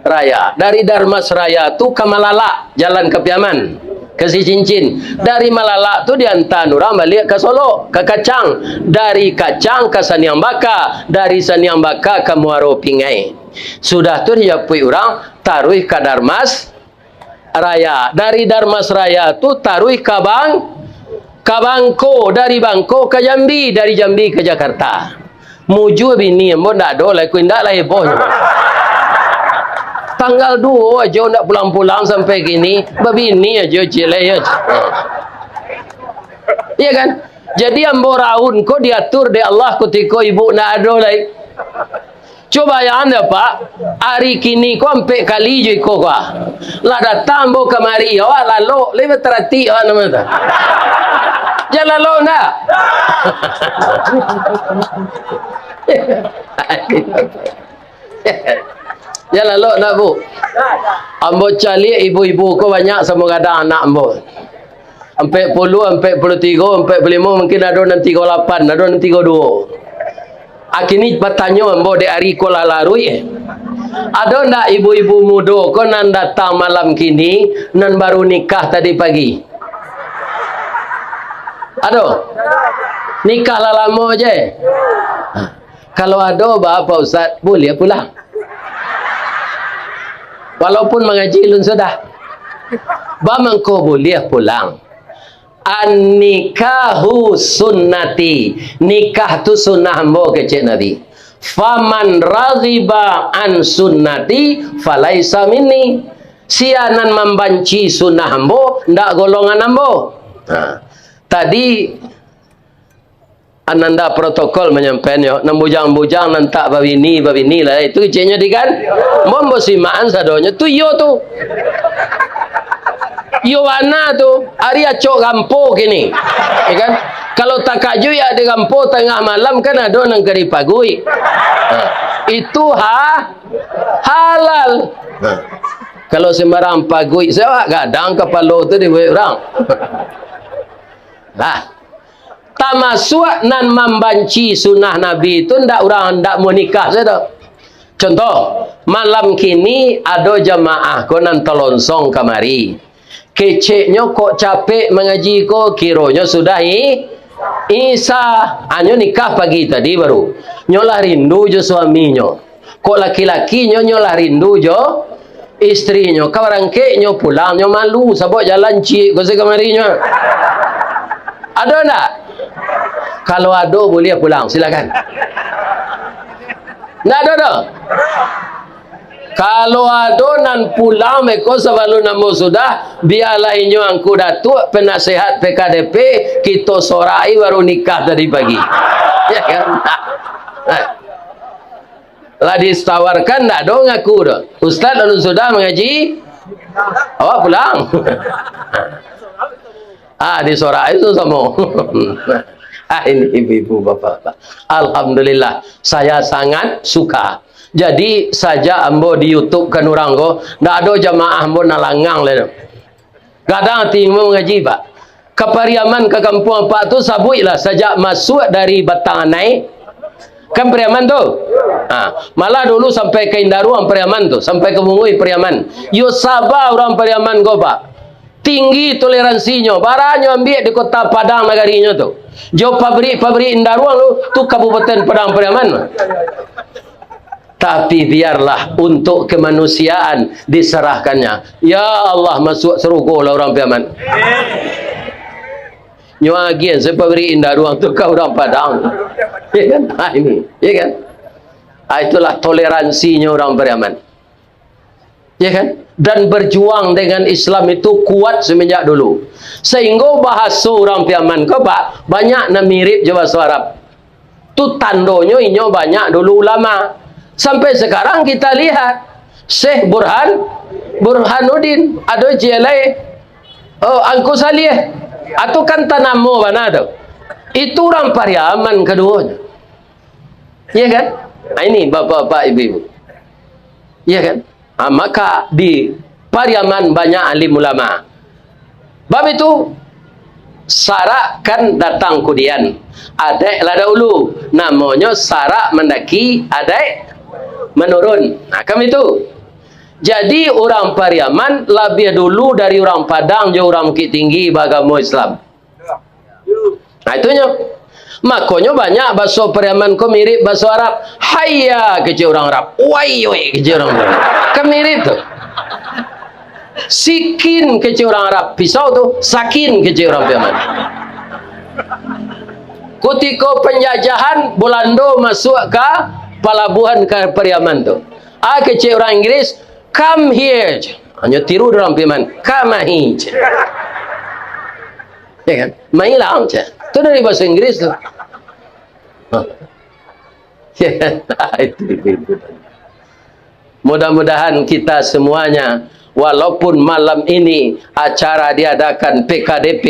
Raya. Dari Darmas Raya tu ka Malalak, jalan ka Piaman, ka Sicincin. Dari Malalak tu diantaan urang baliak ka Solok, ka Kacang. Dari Kacang ka Saniang Baka, dari Saniang Baka ka Muaro Pingai. Sudah tu dijapuik urang, taruih ka Darmas Raya. Dari Darmas Raya tu taruih ka Bang-, ka Bangko, dari Bangko ka Jambi, dari Jambi ka Jakarta. Mujua bini ambo ndak ado lai, ku indak lah hebohnyo. Tanggal duo ajo ndak pulang-pulang sampai kini, babini ajo ciek lai yo. Iya kan? Jadi ambo raun ko diatur dek Allah kutiko ibu ndak ado lai. Cubo bayangkan dek Pak, ari kini ko ampek kali jo iko ko. Lah datang ambo kamari, awak lalok, lai bataratik awak namo tu. Jan lalok ndak? Jan lalok ndak, Bu? Ambo caliak ibu-ibu ko banyak samo gadang anak ambo. Ampek puluah, ampek puluah tigo, ampek puluah limo, mungkin ado nan tigo lapan, ado nan tigo duo. Akini batanyo ambo dek ari ko lah laruik, eh. Ado ndak ibu-ibu mudo ko nan datang malam kini, nan baru nikah tadi pagi? Ado? Nikah lah lamo je? Ha. Kalau ado, ba, Pak Ustaz, buliah pulang. Walaupun mangaji lun sudah. Ba mangko buliah pulang. An-nikahu sunnati. Nikah tu sunnah ambo, kecek Nabi. Faman raghiba an sunnati falaisa minni. Sia nan mambanci sunnah ambo, ndak golongan ambo. Nah, tadi Ananda protokol manyampaian yo, nan bujang-bujang, nan tak babini, babini lah, itu keceknyo di kan. Mombo simaan sadonyo tu iyo tu. Iyo bana tu, ari acok gampo kini. Ya kan? Kalau takajuik ado gampo tangah malam kan ado nan ka dipaguik. Ha, itu ha-, halal. Ha. Kalau sembarang paguik, sawak gadang kapalo tu dibuek urang. Lah. Tamasuak nan mambanci sunnah Nabi tu ndak urang ndak mau nikah sajo. Contoh, malam kini ado jamaah ko nan talonsong kamari. Keceknyo kok capek mangaji ko, kironyo sudah i-, Isa. Anyo nikah pagi tadi baru. Nyo lah rindu jo suaminyo. Kok laki-laki nyo, nyo lah rindu jo istrinyo. Ka barangkek nyo pulang, nyo malu, sabab jalan ciek ko se kamari nyo. Ado ndak? Kalau ado, buliah pulang, silakan. Ndak ado doh. Kalau ado nan pulang beko sabalun ambo sudah, bialah inyo angku datuak, penasehat P K D P, kito sorai baru nikah tadi pagi. Ya kan? Lah ditawarkan, ndak ado ngaku doh. Ustaz, alun sudah mangaji, awak pulang. Ah, disorak itu samo. Ah, ini ibu-ibu, bapak-bapak. Alhamdulillah, saya sangat suka. Jadi, sajak ambo di YouTube kan urang ko, ndak ado jamaah ambo nan langang lai. Gadang ati ambo mangaji, Pak. Ka Pariaman, ka kampuang Apak tu, sabuiklah sajak masuak dari Batang Anai, kan Pariaman tu. Ha, malah dulu sampai ka Indaruang Pariaman tu, sampai ka Bunguih Pariaman. Yo saba urang Pariaman ko, Pak. Tinggi toleransinyo, baranyo ambiak di Kota Padang nagarinyo tu. Jo pabrik-pabrik Indaruang tu, tu Kabupaten Padang Pariaman. Tapi biarlah untuk kemanusiaan diserahkannya. Ya Allah, masuak sarugo lah urang Piaman. Nyo agian sapabrik Indaruang tu ka urang Padang. Ya kan? Ha, ini, ya kan? Ha, itulah toleransinyo urang Piaman. Ya kan? Dan berjuang dengan Islam itu kuat semenjak dulu. Sehingga bahaso urang Piaman ko, Pak, banyak nan mirip jo bahaso Arab. Tu tandonyo inyo banyak dulu ulama. Sampai sekarang kita lihat, Syekh Burhan, Burhanuddin, ado je lai, oh, Angku Salih. Atu kan tanamo bana tu. Itu urang Pariaman kaduonyo. Iya kan? Nah, ini bapak-bapak, ibu-ibu. Iya kan? Ha, maka di Pariaman banyak alim ulama. Bab itu, sarak kan datang kudian. Adaik lah dahulu. Namonyo sarak mandaki, adaik manurun. Nah, kan itu. Jadi, urang Pariaman labiah dulu dari urang Padang jo urang Bukittinggi baagamo Islam. Nah, itunyo. Makonyo banyak baso Pariaman ko mirip baso Arab. Hayya, kecek urang Arab. Wai, wai, kecek urang Arab. Kan mirip tu. Sikin, kecek urang Arab. Pisau tu, sakin, kecek urang Pariaman. Kutiko panjajahan, Balando masuak ka palabuhan ka Pariaman tu. Ah, kecek urang Inggris, "Come here," je. Hanyo tiru urang Piaman, "Kamari," je. Ya kan? "Mailah," je. Tu dari bahaso Inggris tu. Ya kan? Itu, itu, itu. Mudah-mudahan kita semuanya, walaupun malam ini acara diadakan P K D P,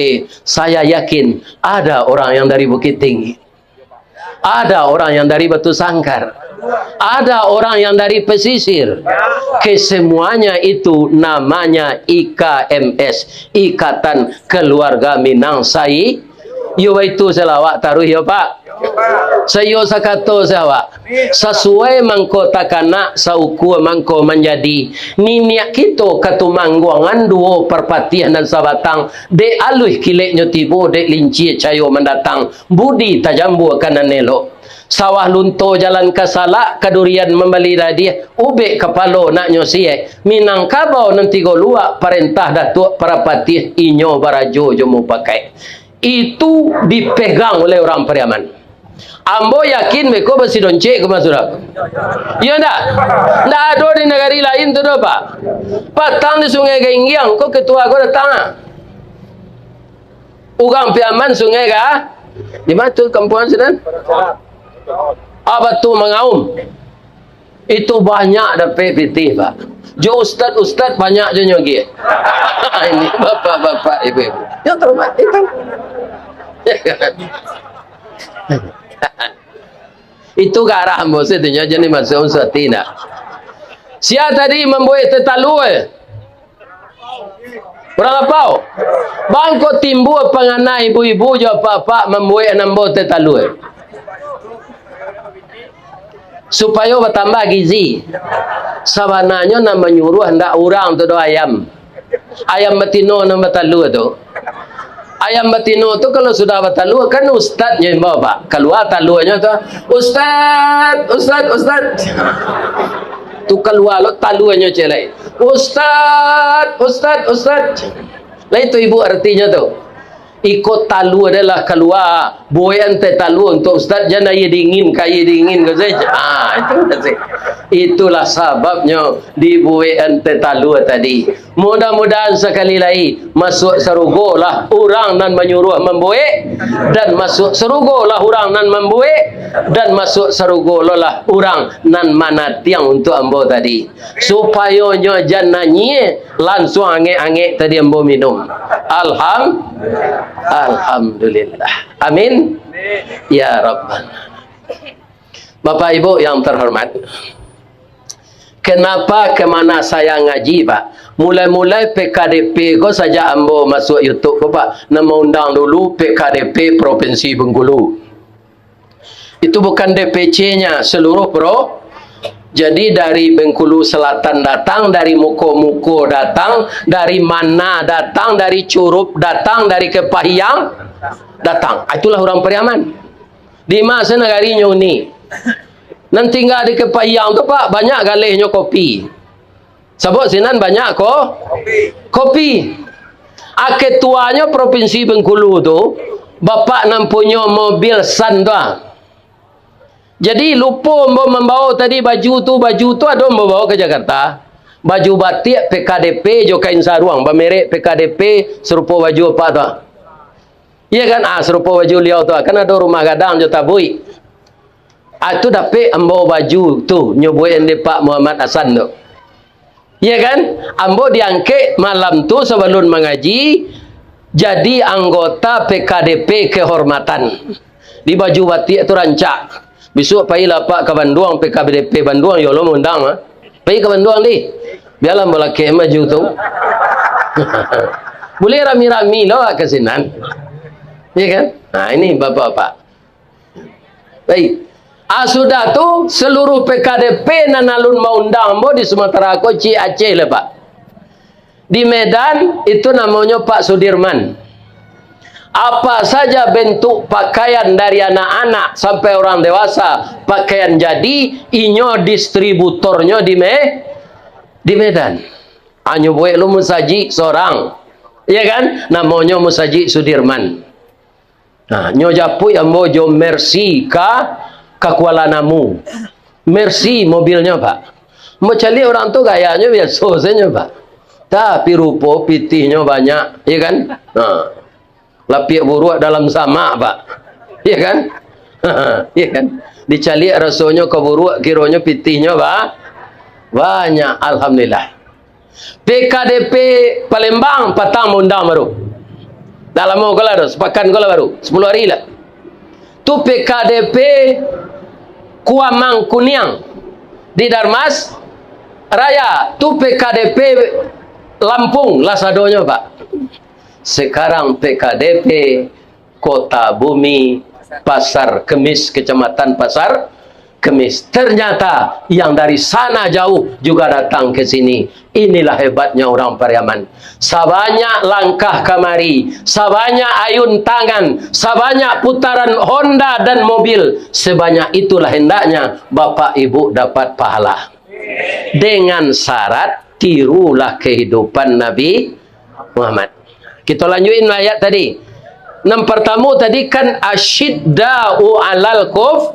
saya yakin ada orang yang dari Bukittinggi. Ada orang yang dari Batu Sangkar. Ada orang yang dari pesisir. Kesemuanya itu namanya I K M S, Ikatan Keluarga Minang Sai. Yo baitu, salawat taruih yo, Pak. Saiyo sakato sajo, Pak. Sasuai mangko takanak, saukua mangko manjadi. Niniak kito Katumangguangan duo Parpatiah nan sabatang. Dek aluih kileknyo tibo, dek lincia cayo mandatang. Budi tajambuakan nan elok. Sawah Lunto jalan ka Salak, ka Durian mambali ladiah, ubek kapalo naknyo siek. Minangkabau nan tigo luak, parentah Datuak Parapatiah, inyo barajo jo mupakaik. Itu dipegang oleh urang Pariaman. Ambo yakin beko basi doncek ko mah sudah. Iyo ndak? Ndak ado di nagari lain tu doh, Pak. Patang di Sungai Gainggiang, ko ketua ko datang ah. Urang Piaman Sungai Ga-, di ma tu kampuang sinan? Ah, Batu Mangaum. Itu banyak dapek pitih, Pak. Jo ustad-ustad banyak jo nyo agiah. Ini bapak-bapak, ibu-ibu. Yang terhormat, itu. Itu garah ambo situ nyo, jadi masuk unsur ati ndak. Sia tadi mambuek teh talua, eh. Urang Lapau. Bangko timbua pangana ibu-ibu jo apak-apak mambuek nan ambo teh talua. Supayo batambah gizi. Sabananyo nan manyuruah ndak urang tu doh, ayam. Ayam batino nan batalua tu. Ayam batino tu kalau sudah batalua, kan ustadnyo imbau, Pak. Kalua taluanyo tu, "Ustad, ustad, ustad." Tu kalua lo taluanyo ciek lai. "Ustad, ustad, ustad." Lai tu ibu artinyo tu. Iko talua adalah kalua, buekan teh talua untuak ustaz, jan aia dingin ka aia dingin ko sajo. Ah, itu nasi. Itulah sababnyo dibuekan teh talua tadi. Mudah-mudahan sakali lai, masuak sarugolah urang nan manyuruah mambuek, dan masuak sarugolah urang nan mambuek, dan masuak sarugolah urang nan manatiang untuak ambo tadi. Supayo nyo jan nanyie, lansuang angek-angek tadi ambo minum. Alham-, Alhamdulillah. Amin. Ya Rabbal. Bapak Ibu yang terhormat, kenapa kemana saya ngaji, Pak? Mulai-mulai P K D P ko, sajak ambo masuak YouTube ko, Pak, nan maundang dulu P K D P Provinsi Bengkulu. Itu bukan D P C-nya, seluruh pro-, jadi dari Bengkulu Selatan datang, dari Muko-Muko datang, dari Mana datang, dari Curup datang, dari Kepahiang datang. Ah, itulah urang Pariaman. Di ma se nagarinyo ni? Nan tingga di Kepahiang tu, Pak, banyak galehnyo kopi. Sabab sinan banyak ko-, kopi. Ah, ketuanyo Provinsi Bengkulu tu, bapak nan punyo mobil San tu, ah. Jadi, lupo ambo mambao tadi baju tu, baju tu ado ambo bao ka Jakarta. Baju batiak P K D P jo kain saruang, bamerek P K D P, sarupo baju apak tu, ah. Iya kan? Ah, sarupo baju liau tu, ah. Kan ado rumah gadang jo tabuik. Ah, tu dapek ambo baju tu, nyo buek dek Pak Muhammad Hasan tu. Iya kan? Ambo diangkek malam tu sabalun mangaji, jadi anggota P K D P kehormatan. Di baju batiak tu rancak. Bisuak pailah Pak ka Banduang, P K D P Banduang, yo lo maundang, ah. Pai ka Banduang, di. Bialah ambo lakek baju tu. Buliah rami-rami lo ka sinan. Iya kan? Nah, ini bapak-bapak. Baik. Ah, sudah tu, seluruh P K D P nan alun maundang ambo di Sumatera ko, ciek Aceh lah, Pak. Di Medan, itu namonyo Pak Sudirman. Apa saja bentuk pakaian dari anak-anak sampai orang dewasa, pakaian jadi, inyo distributornyo di Me-, di Medan. Anyo buek lo musajik sorang. Iya kan? Namonyo Musajik Sudirman. Nah, nyo japuik ambo jo Mercy ka, ka Kuala Namu. Mercy mobilnyo, Pak. Ambo caliak urang tu gayanyo biaso sajo, Pak. Tapi rupo pitihnyo banyak, iya kan? Nah, lapiak buruak dalam samak, Pak. Iya kan? Iya kan? Dicaliak rasonyo ka buruak, kironyo pitihnyo ba-, banyak. Alhamdulillah. P K D P Palembang patang maundang baru. Dah lamo ko lah tu, sapakan ko lah baru, sapuluah hari lah. Tu P K D P Kuamang Kuniang di Darmas Raya, tu P K D P Lampung lah sadonyo, Pak. Sekarang P K D P Kota Bumi, Pasar Kemis, Kecamatan Pasar Kemis. Ternyata yang dari sana jauh juga datang ke sini. Inilah hebatnya orang Pariaman. Sabanyak langkah kamari, sabanyak ayun tangan, sabanyak putaran honda dan mobil, sebanyak itulah hendaknya Bapak Ibu dapat pahala. Dengan syarat, tirulah kehidupan Nabi Muhammad. Kita lanjutin ayat tadi. Nan pertama tadi kan asyidda'u alal kuf,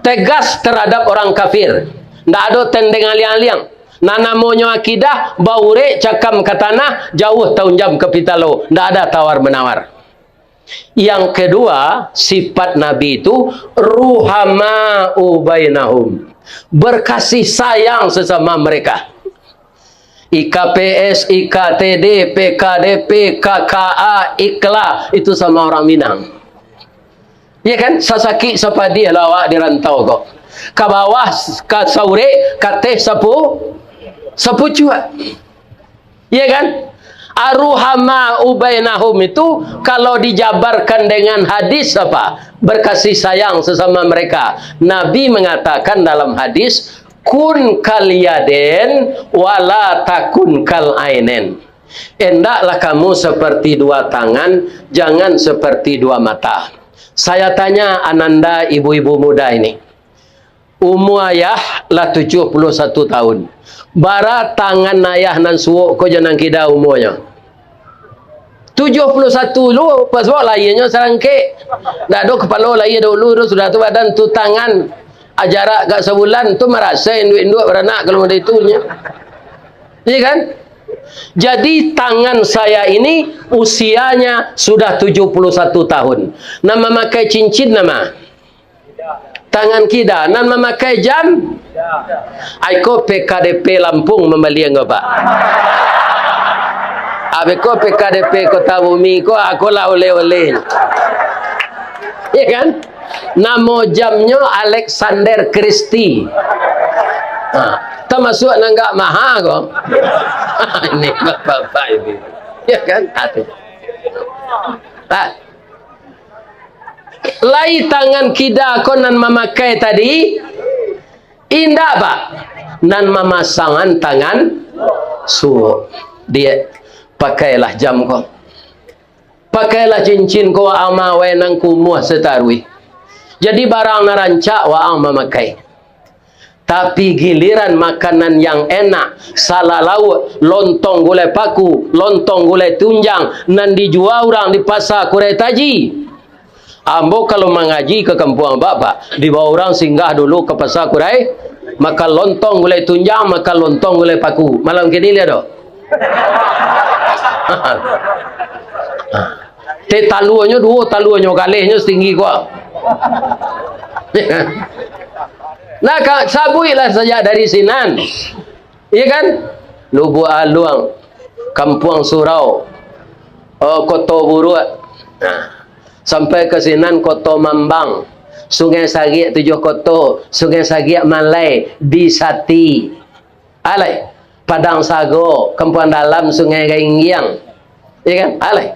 tegas terhadap orang kafir. Ndak ado tendeng aliang-aliang. Nan namonyo akidah, baurek cakam ka tanah, jauah taunjam ka pitalo. Ndak ada tawar-menawar. Yang kedua, sifat Nabi itu ruhama'u bainahum. Berkasih sayang sesama mereka. I K P S, I K T D, P K D P, K K A, Ikla, itu sama orang Minang. Iya kan? Sasakik sapadiah lah awak di rantau ko. Ka bawah, ka saurek, ka ateh sapu-, sapucuak. Iya kan? Aruhama ubainahum itu, kalau dijabarkan dengan hadis apa? Berkasih sayang sesama mereka. Nabi mengatakan dalam hadis, "Kun kal yaden, wala takun kal ainen." Endaklah kamu seperti dua tangan, jangan seperti dua mata. Saya tanya ananda ibu-ibu muda ini, umua ayah lah tujuah puluah satu tahun. Bara tangan ayah nan suok ko jo nan kida umuanyo? Tujuh puluh satu lu, pasal lahianyo sarangkek. Dak ado kapalo lahia dahulu tu, sudah tu badan tu tangan. Jarak agak sabulan tu marasa induak-induak baranak kalau model itu nyo. Iya kan? Jadi tangan saya ini usianya sudah tujuh puluh satu tahun. Nan mamakai cincin nan ma? Tangan kida, nan mamakai jam. Ai ko P K D P Lampung mambalian ko, Pak. Abih ko P K D P Kota Bumi ko, ako lah oleh-oleh. Ya kan? Namo jamnyo Alexander Christie. Ha, tamasuak nan agak maha ko. Ini bapak-bapak ini. Ya kan? Aduh. Ha. Lai tangan kida ko nan mamakai tadi? Indak, Pak. Nan mamasangan tangan suok. Dia, pakailah jam ko. Pakailah cincin ko, waang ma wai nan kumuah sataruih. Jadi barang nan rancak waang mamakai. Tapi giliran makanan yang enak, salalauak, lontong gulai paku, lontong gulai tunjang, nan dijua urang di Pasa Kurai Taji. Ambo kalau mangaji ka kampuang Bapak, dibawa urang singgah dulu ka Pasa Kurai, makan lontong gulai tunjang, makan lontong gulai paku. Malam kini lihat doh. Teh taluanyo duo, taluanyo galehnyo satinggi ko. Nah, ka, sabuiklah sajak dari sinan. Iya kan? Lubuak Aluang, Kampuang Surau, oh, Koto Buruak. Nah, sampai ka sinan Koto Mambang, Sungai Sagiak Tujuah Koto, Sungai Sagiak Malai, di Sati. Alai, Padang Sago, Kampuang Dalam, Sungai Gainggiang. Iya kan? Alai.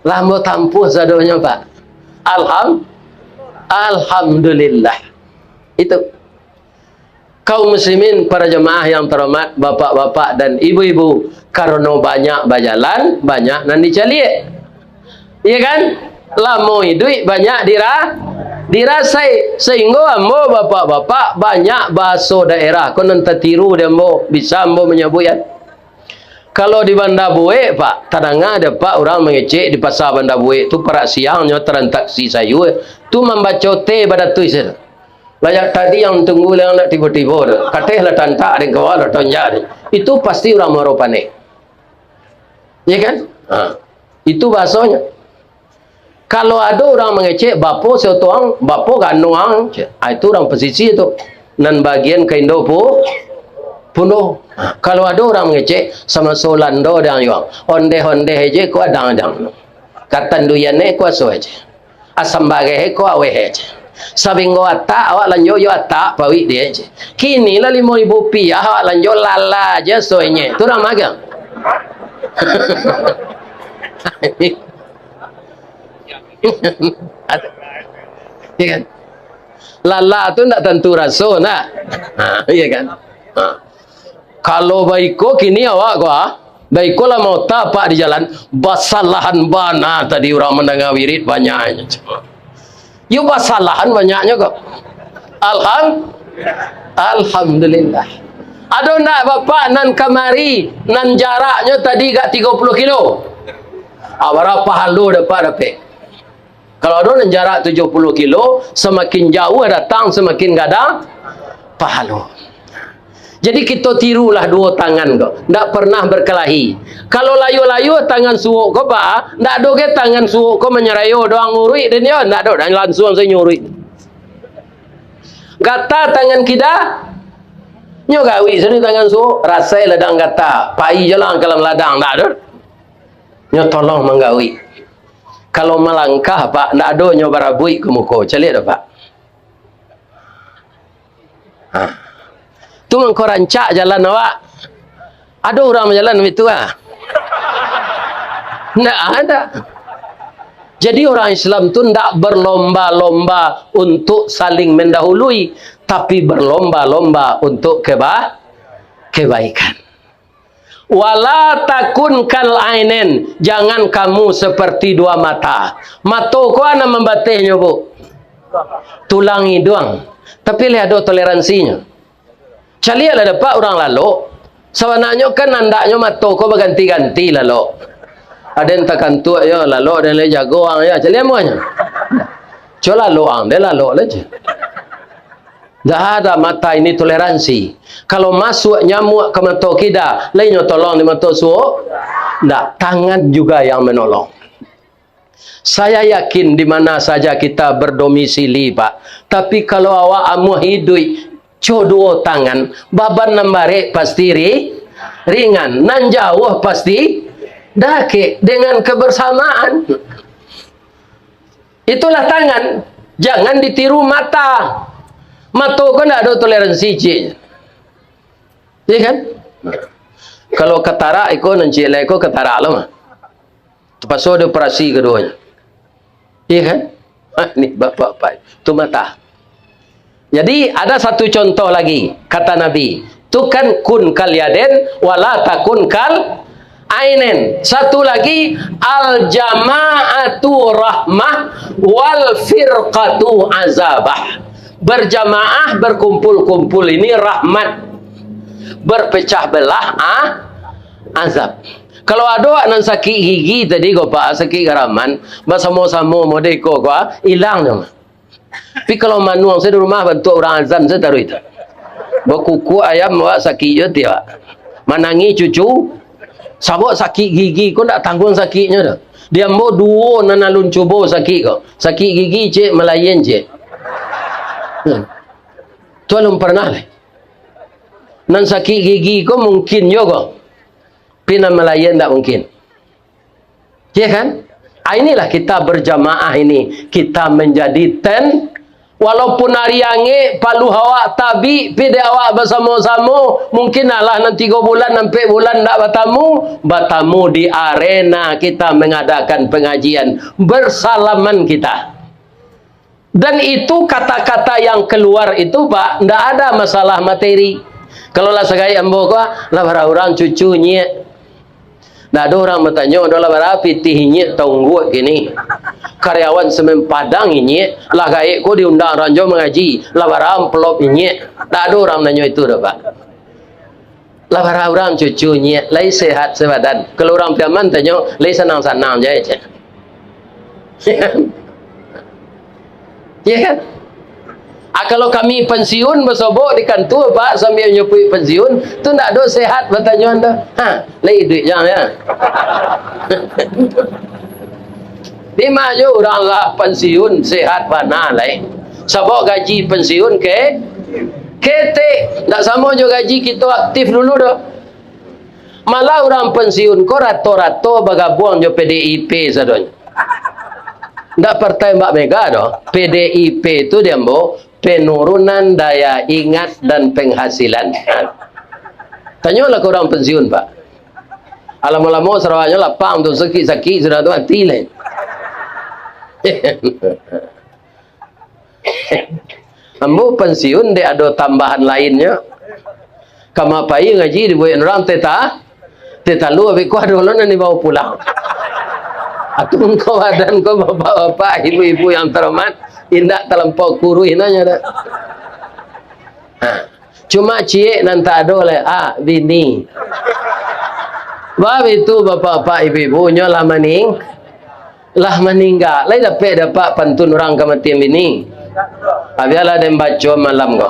Lah ambo tampuah sadonyo, Pak. Alham-, Alhamdulillah. Itu. Kaum muslimin, para jamaah yang terhormat, bapak-bapak dan ibu-ibu, karano banyak bajalan, banyak nan dicaliak. Iya kan? Lamo iduik banyak dira-, dirasai. Sahinggo ambo, bapak-bapak, banyak bahaso daerah ko nan tatiru di ambo, bisa ambo manyabuik, kan? Kalau di Banda Buek, Pak, tadanga dek Apak urang mangecek di Pasa Banda Buek tu, parak siang nyo transaksi sayua, tu mambaco teh badatuih se. Lah jak tadi yang tunggu, lah nak tibo-tibo tu. Kateh lah tantak dek kawan lah tonjak dek. Itu pasti urang Muaro Panek. Ya kan? Ha. Itu bahasonyo. Kalau ado urang mangecek, "Bapo si Oto ang, bapo gano ang?" Ah, itu urang pasisia tu. Nan bagian ka Indo pu-, Pundo. Ah, kalau ado urang mangecek, "Samaso Lando dang yuang. Ondeh-ondeh je ko adang-adang. Katanduyan e ko aso aje. Asam bareh ko aweh aje. Sabinggo atak awak lanjo jo atak pawik dia aje. Kini lah limo ribu rupiah awak lanjo lala je aso inye." Tu urang magang. Iya kan? Lala tu ndak tantu raso, nak? Ha, iya kan? Ha. Kalau baiko kini awak ko, ah, baiko lah mauta, Pak, di jalan, basalahan bana tadi urang mandanga wirid banyaknyo. Yo basalahan banyaknyo ko. Alham-, Alhamdulillah. Ado ndak Bapak nan kamari, nan jaraknyo tadi gak tigo puluh kilo? Ah, bara pahalo dapat dapek? Kalau ado nan jarak tujuh puluh kilo, samakin jauah datang, samakin gadang pahalo. Jadi kito tirulah duo tangan ko, ndak pernah berkelahi. Kalau layua-layua tangan suok ko, Pak, ndak ado ge tangan suok ko manyarayo doang uruik den yo, ndak ado, dan langsuang sajo uruik. Gata tangan kida, nyo gawik sado tangan suok, rasai ladang gata, pai jo lah ka dalam ladang, ndak ado. Nyo tolong manggawik. Kalau malangkah, Pak, ndak ado nyo barabuik ka muko. Caliak dah, Pak. Ha. Tu mangko rancak jalan awak. Ado urang bajalan baitu, ah? Ndak ada. Jadi, orang Islam tu ndak berlomba-lomba untuk saling mendahului, tapi berlomba-lomba untuk keba-, kebaikan. "Wala takun kal ainen, jangan kamu seperti dua mata." Mato ko nan mambatehnyo, Bu. Tulang iduang. Tapi leh ado toleransinyo. Caliaklah dapek urang lalok, Sabananyo kan andaknyo mato ko baganti-ganti lalok. Aden takantuak yo lalok, aden lai jago ang yo, caliak amuahnyo. Co lalok ang, den lalok lah je. Ndak ada mata ini toleransi. Kalau masuak nyamuak ka mato kida, lai nyo tolong di mato suok? Ndak, tangan juga yang menolong. Saya yakin di mana saja kita berdomisili, Pak. Tapi kalau awak amuah iduik, co duo tangan, baban nan barek pasti ri-, ringan, nan jauah pasti dakek dengan kebersamaan. Itulah tangan. Jangan ditiru mata. Mato ko ndak ado toleransi, cik. Iya kan? Kalau katarak iko nan cik lai ko katarak lo mah. Terpakso dioperasi keduonyo. Iya kan? Ha, ni bapak-bapak. Tu mata. Jadi, ada satu contoh lagi, kata Nabi, tu kan kun kal yaden, wala takun kal ainen. Satu lagi, al jama'atu rahmah, wal firqatu azabah. Berjamaah, berkumpul-kumpul ini rahmat. Berpecah belah, ah, azab. Kalau ado nan sakik gigi tadi ko, Pak, sakik garaman, basamo-samo model iko ko, ah, ilang nyo. Tapi kalau manuang sajo di rumah, bantuak urang azan sajo taruih tu. Bakukuak ayam, awak sakik jo tiak. Manangih cucu, sabab sakik gigi ko ndak tangguang sakiknyo tu. Di ambo duo nan alun cubo sakik ko. Sakik gigi, cik, malain, cik. Hmm. Tu alun parnah lai. Nan sakik gigi ko mungkin jo ko. Tapi nan malain ndak mungkin. Ya kan? Ah, inilah kita berjamaah ini. Kita menjadi ten. Walaupun ari angek, paluah awak tabik, pidek awak basamo-samo, mungkin alah nan tigo bulan, ampek bulan ndak batamu, batamu di arena kita mengadakan pengajian. Bersalaman kita. Dan itu kata-kata yang keluar itu, Pak, ndak ada masalah materi. Kalau lah sagaik ambo ko, lah bara urang cucu inyiak. Ndak ado urang batanyo, "Ado lah bara pitih inyiak taungguak kini? Karyawan Semen Padang inyiak, lah gaek ko diundang urang jo mangaji, lah bara amplop inyiak?" Ndak ado urang nanyo itu doh, Pak. Lah bara urang cucu inyiak, lai sehat sabadan. Kalau urang Piaman tanyo, lai sanang-sanang ja, cek. Ya kan? Ah, kalau kami pensiun, basobok di kantua, Pak, sambil nyapuik pensiun, tu ndak ado sehat batanyoan tu. Ha, lai iduik jang, ya. Di ma jo urang lah pensiun, sehat bana lai. Sabab gaji pensiun ke-, ketek. Ndak samo jo gaji kito aktif dulu doh. Malah urang pensiun ko rato-rato bagabuang jo P D I P sadonyo. Ndak partai Mbak Mega doh. P D I P tu di ambo penurunan daya ingat dan penghasilan. Tanyolah ka urang pensiun, Pak. Alamo-lamo Sarawaknyo lapang tu, sakik-sakik sudah tu mati lai. Ambo pensiun dek ado tambahan lainnyo. Kama pai ngaji dibuek urang teta, tetalu, abih ko ado lo nan dibawa pulang. Atau engkau badan ko, bapak-bapak, ibu-ibu yang terhormat, indak talampau kuruih nanyo dah. Ha. Cuma ciek nan tak ado lai, ah, bini. Bab itu bapak-bapak, ibu-ibu, nyo lah maning-, lah maningga, lai dapek dapat pantun urang kamatian bini. Ah, bialah den baco malam ko.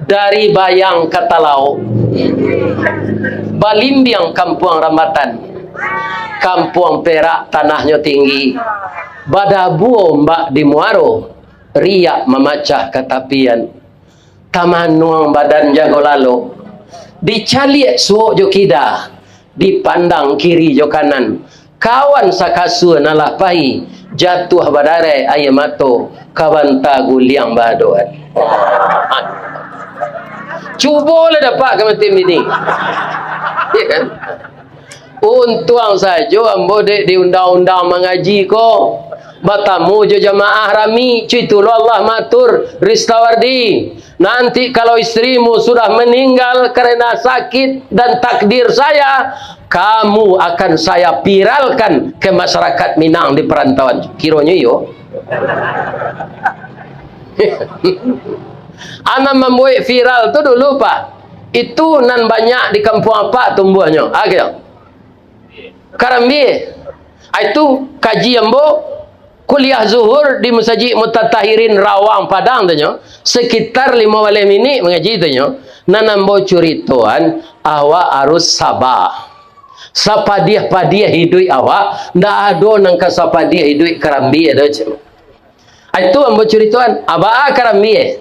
Dari Bayang ka Talaok, balimbiang Kampuang Rambatan, Kampuang Perak tanahnyo tinggi, badabu ombak di muaro, riak mamacah ka tapian. Tamanuang badan jago lalok, dicaliak suok jo kida, dipandang kiri jo kanan, kawan sakasua nan lah pai, jatuah badarai aia mato, ka banta guliang baadoan. Cubolah dapat kamatian bini. Ya kan? Untuang sajo ambo dek diundang-undang mangaji ko. Batamu jo jamaah rami, co itu lo Allah maatur, Ristawardi. Nanti kalau istrimu sudah meninggal karena sakit dan takdir saya, kamu akan saya viralkan ke masyarakat Minang di perantauan. Kironyo iyo. Anak mambuek viral tu dulu, Pak. Itu nan banyak di kampuang apak tumbuahnyo. Ah, gitu. Karambia. Ah, itu kaji ambo kuliah zuhur di Masajik Mutatahirin Rawang Padang tu nyo, sekitar limo baleh minik mangaji tu nyo, nan ambo curitoan, awak harus saba. Sapadiah-padiah iduik awak, ndak ado nan ka sapadiah iduik karambia tu, cek. Ah, itu ambo curitoan, abaa karambia.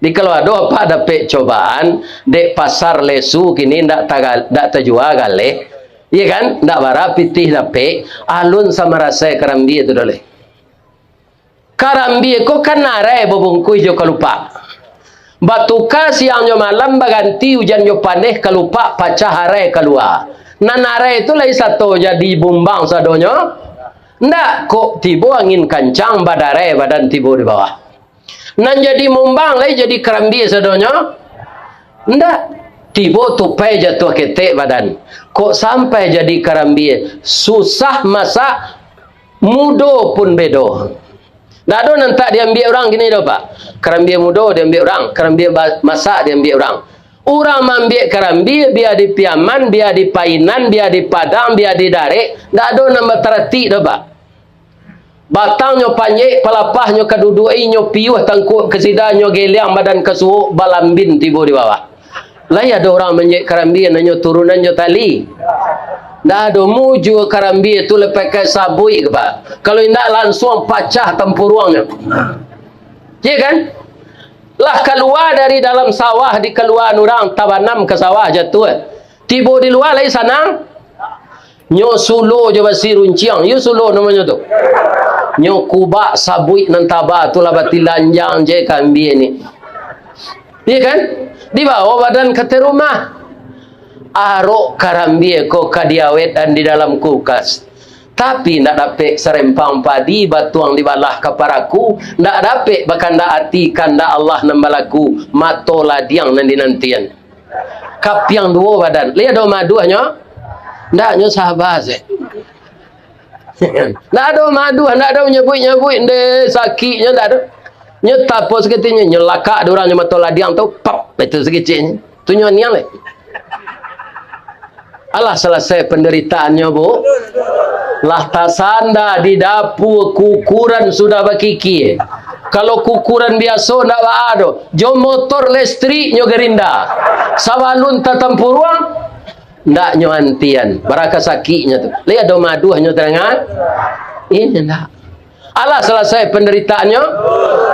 Di kalau ado apak dapek cobaan, dek pasar lesu kini ndak tagal-, ndak tajua galeh, iya kan? Ndak bara pitih dapek, alun samarasai karambia tu doh lai. Karambia ko kan arai babungkuih jo kalupak. Batuka siang jo malam, baganti ujan jo paneh, kalupak pacah arai kalua. Nan arai tu lai sato jadi bumbang sadonyo? Ndak, kok tibo angin kancang, badarai badan tibo di bawah. Nan jadi mumbang lai jadi karambia sadonyo? Ndak. Tibo tupai jatuah ketek badan. Kok sampai jadi karambia? Susah masak, mudo pun bedo. Ndak ado nan tak diambiak urang kini doh, Pak. Karambia mudo diambiak urang, karambia ba-, masak diambiak urang. Urang maambiak karambia, bia di Piaman, bia di Painan, bia di Padang, bia di Darek, ndak ado nan bataratik doh, Pak. Batangnyo panjek, palapahnyo ka duduak, inyo piuah tangkuak kasida, nyo geliang badan ka suok, balambin tibo di bawah. Lai ado urang manjek karambia nan nyo turunan jo tali? Ndak ado. Mujua karambia tu lai pakai sabuik, Pak. Kalau indak, lansuang pacah tampuruangnyo. Iya kan? Lah kalua dari dalam sawah, dikaluaan urang, tabanam ka sawah, jatuah. Tibo di lua lai sanang. Nyo sulo jo basi runciang, iyo sulo namonyo tu. Nyo kubak sabuik nan taba tu lah batilanjang je karambia ni. Iya kan? Dibawa badan ka ateh rumah. Arok karambia ko ka diawetkan di dalam kulkas. Tapi ndak dapek sarempang padi batuang dibalah ka paraku, ndak dapek bakandak ati, kandak Allah nan balaku, mato ladiang nan dinantian. Kapiang duo badan. Lai ado maduahnyo? Ndak, nyo saba se. Ndak ado maduah, ndak ado nyabuik-nyabuik, nde sakiknyo ndak ado. Nyo tapo saketeknyo, nyo lakak dek urang nyo mato ladiang tu, pap, itu sakeceknyo. Tu nyo niang lai. Alah, salasai pandaritaannyo, Bu. Lah tasanda di dapua, kukuran sudah bakikia. Kalau kukuran biaso ndak baa doh, jo motor listrik nyo garinda. Sabalun tatampuruang, ndak nyo antian. Bara ka sakiknyo tu. Lai ado maduahnyo tadangan? Indak. Alah, salasai pandaritaannyo,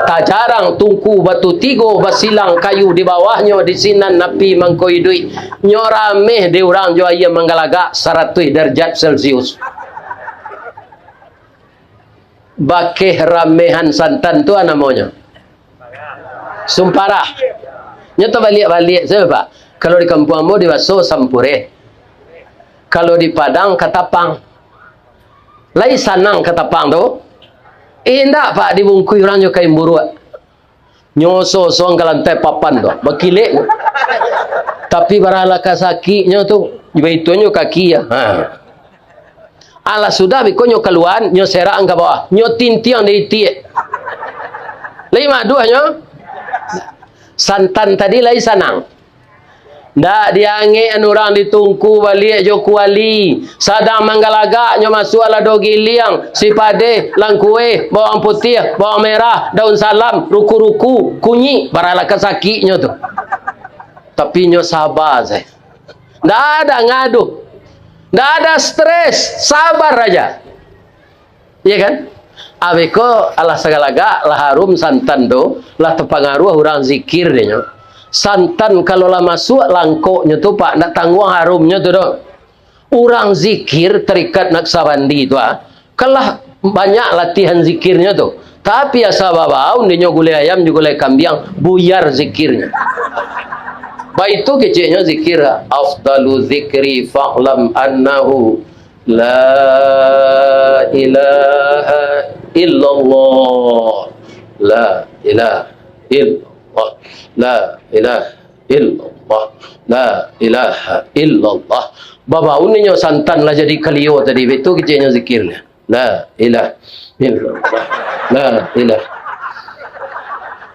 tajarang tungku batu tigo, basilang kayu di bawahnyo, di sinan api mangko iduik. Nyo rameh dek urang jo aia manggalagak saratuih darajat Celcius. Bakeh ramehan santan tu namonyo. Sumparah. Nyo tabaliak-baliak sajo, Pak. Kalau di kampuang ambo dibaso sampureh. Kalau di Padang katapang. Lai sanang katapang tu? Indak, Pak, dibungkuih urang jo kain buruak. Nyo oso-osoan ka lantai papan tu, bakilek. Tapi bara lah ka sakiknyo tu, baitu nyo kaki, ha. Alah sudah, biko nyo kaluaan, nyo serak ka bawah, nyo tintiang di itiak. Lai maduahnyo? Santan tadi lai sanang. Ndak diangek an urang ditungku baliak jo kuali, sadang manggalagak nyo masuak lado giliang, sipadeh, langkueh, bawang putiah, bawang merah, daun salam, ruku-ruku, kunyik, bara lah ka sakiknyo tu. Tapi nyo saba sajo. Ndak ada ngaduah. Ndak ada stres, sabar aja. Iya kan? Abih ko alah sagalagak, lah harum santan tu, lah tapangaruah urang zikir dek nyo. Santan kalau lah masuak langkoknyo tu, Pak, ndak tangguang harumnyo tu doh. Urang zikir tarikat Naksabandi tu, ah, kan lah banyak latihan zikirnyo tu. Tapi asa babaun dek nyo gulai ayam jo gulai kambiang, buyar zikirnyo. Baitu keceknyo zikir, afdalu zikri fa'lam annahu la ilaha illallah. La ilaha illallah. La ilaha illallah. La ilaha illallah. Babaun inyo santan lah jadi kalio tadi, baitu keceknyo zikirnyo. La ilaha illallah. La ilaha.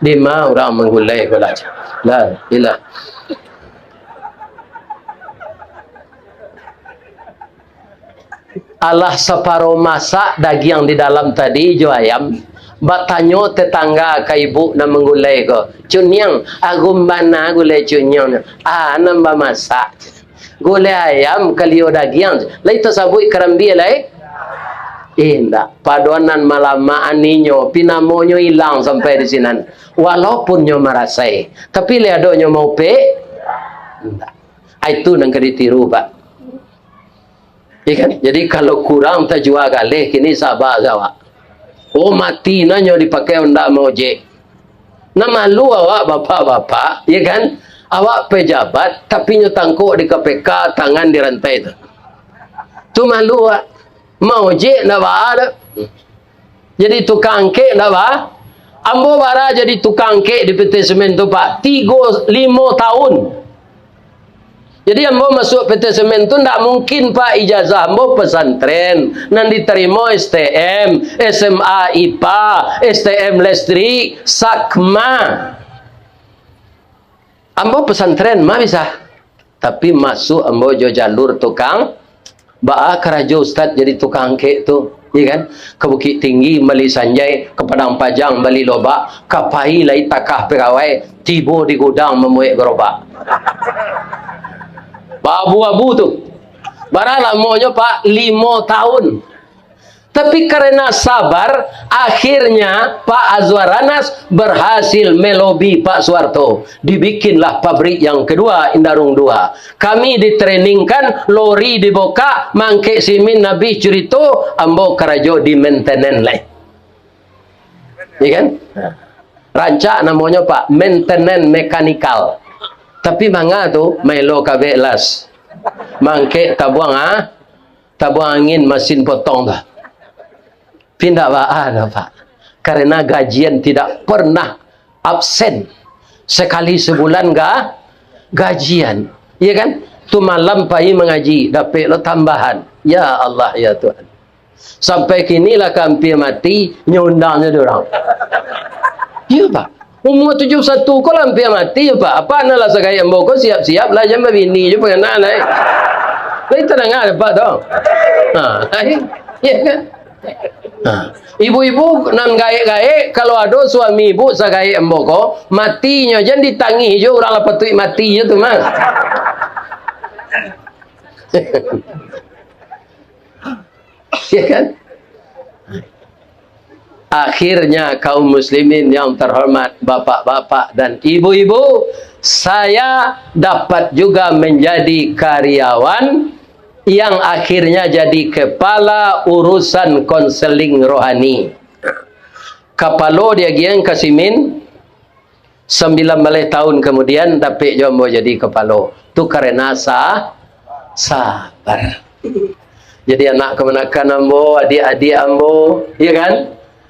Dima urang manggulai ko lah. La ilaha. Alah saparo masak dagiang di dalam tadi jo ayam, batanyo tetangga ka ibu nan manggulai ko, "Cuniang, arum bana gulai cuniang nyo, a nan bamasak." Gulai ayam, kalio dagiang, lai tasabuik karambia lai? Indak. Padoan nan malamak aninyo, pinamonyo ilang sampai di sinan. Walaupun nyo marasai, tapi lai ado nyo maupek? Indak. Ah, itu nan ka ditiru, Pak. Ya kan? Jadi, kalau kurang tajua galeh, kini sabar sajo awak. Oh, mati nanyo dipakai Honda maojek. Nah, malu awak, bapak-bapak, ya kan? Awak pejabat, tapi nyo tangkok di K P K, tangan dirantai tu. Tu malu awak. Maojek ndak baa tu. Jadi tukang angkek ndak baa. Ambo bara jadi tukang angkek di P T Semen tu, Pak, tigo, limo tahun. Jadi ambo masuak P T Semen tu ndak mungkin, Pak, ijazah ambo pesantren, nan ditarimo S T M, S M A I P A, S T M listrik, Sakma. Ambo pesantren mah bisa. Tapi masuak ambo jo jalur tukang, baa karajo ustad jadi tukang angkek tu, iya kan? Ka Bukittinggi bali sanjai, ka Padang Panjang bali lobak, ka Pai lai takah pegawai, tibo di gudang mambuek garobak. Baabu-abu tu. Bara lamonyo, Pak? Limo tahun. Tapi karena sabar, akhirnya Pak Azwar Anas berhasil melobi Pak Suharto. Dibikinlah pabrik yang kedua, Indarung dua. Kami ditrainingkan, lori dibokak, mangkek simin habis curito, ambo karajo di maintenance lai. Iya kan? Rancak namonyo, Pak, maintenance mekanikal. Tapi manga tu, maelo kabek las. Mangkek tabuang, ah, tabuang angin masin potong tu. Pindah baa dah, Pak. Karena gajian tidak pernah absen. Sekali sebulan ga-, gajian. Iya kan? Tu malam pai mangaji, dapek lo tambahan. Ya Allah, ya Tuhan. Sampai kini lah ka ampia mati, nyo undang nyo dek urang. Iya, Pak. Umur tujuh puluh satu ko lah ampia mati, Pak. Apak nan lah sagaek ambo ko siap-siap lah, jan babini jo pangana lai. Lai tadanga dek Apak tu? Ha, lai. Iya kan? Ha. Ibu-ibu nan gaek-gaek, kalau ado suami ibu sagaek ambo ko, mati nyo, jan ditangih jo, urang lah patuik mati jo tu mah. Ya kan? Akhirnya, kaum muslimin yang terhormat, bapak-bapak dan ibu-ibu, saya dapat juga menjadi karyawan yang akhirnya jadi kepala urusan konseling rohani. Kapalo diagian ka simin, sambilan baleh tahun kamudian, dapek jo ambo jadi kapalo. Tu karena sa-, sabar. Jadi anak kamanakan ambo, adiak-adiak ambo, ya kan?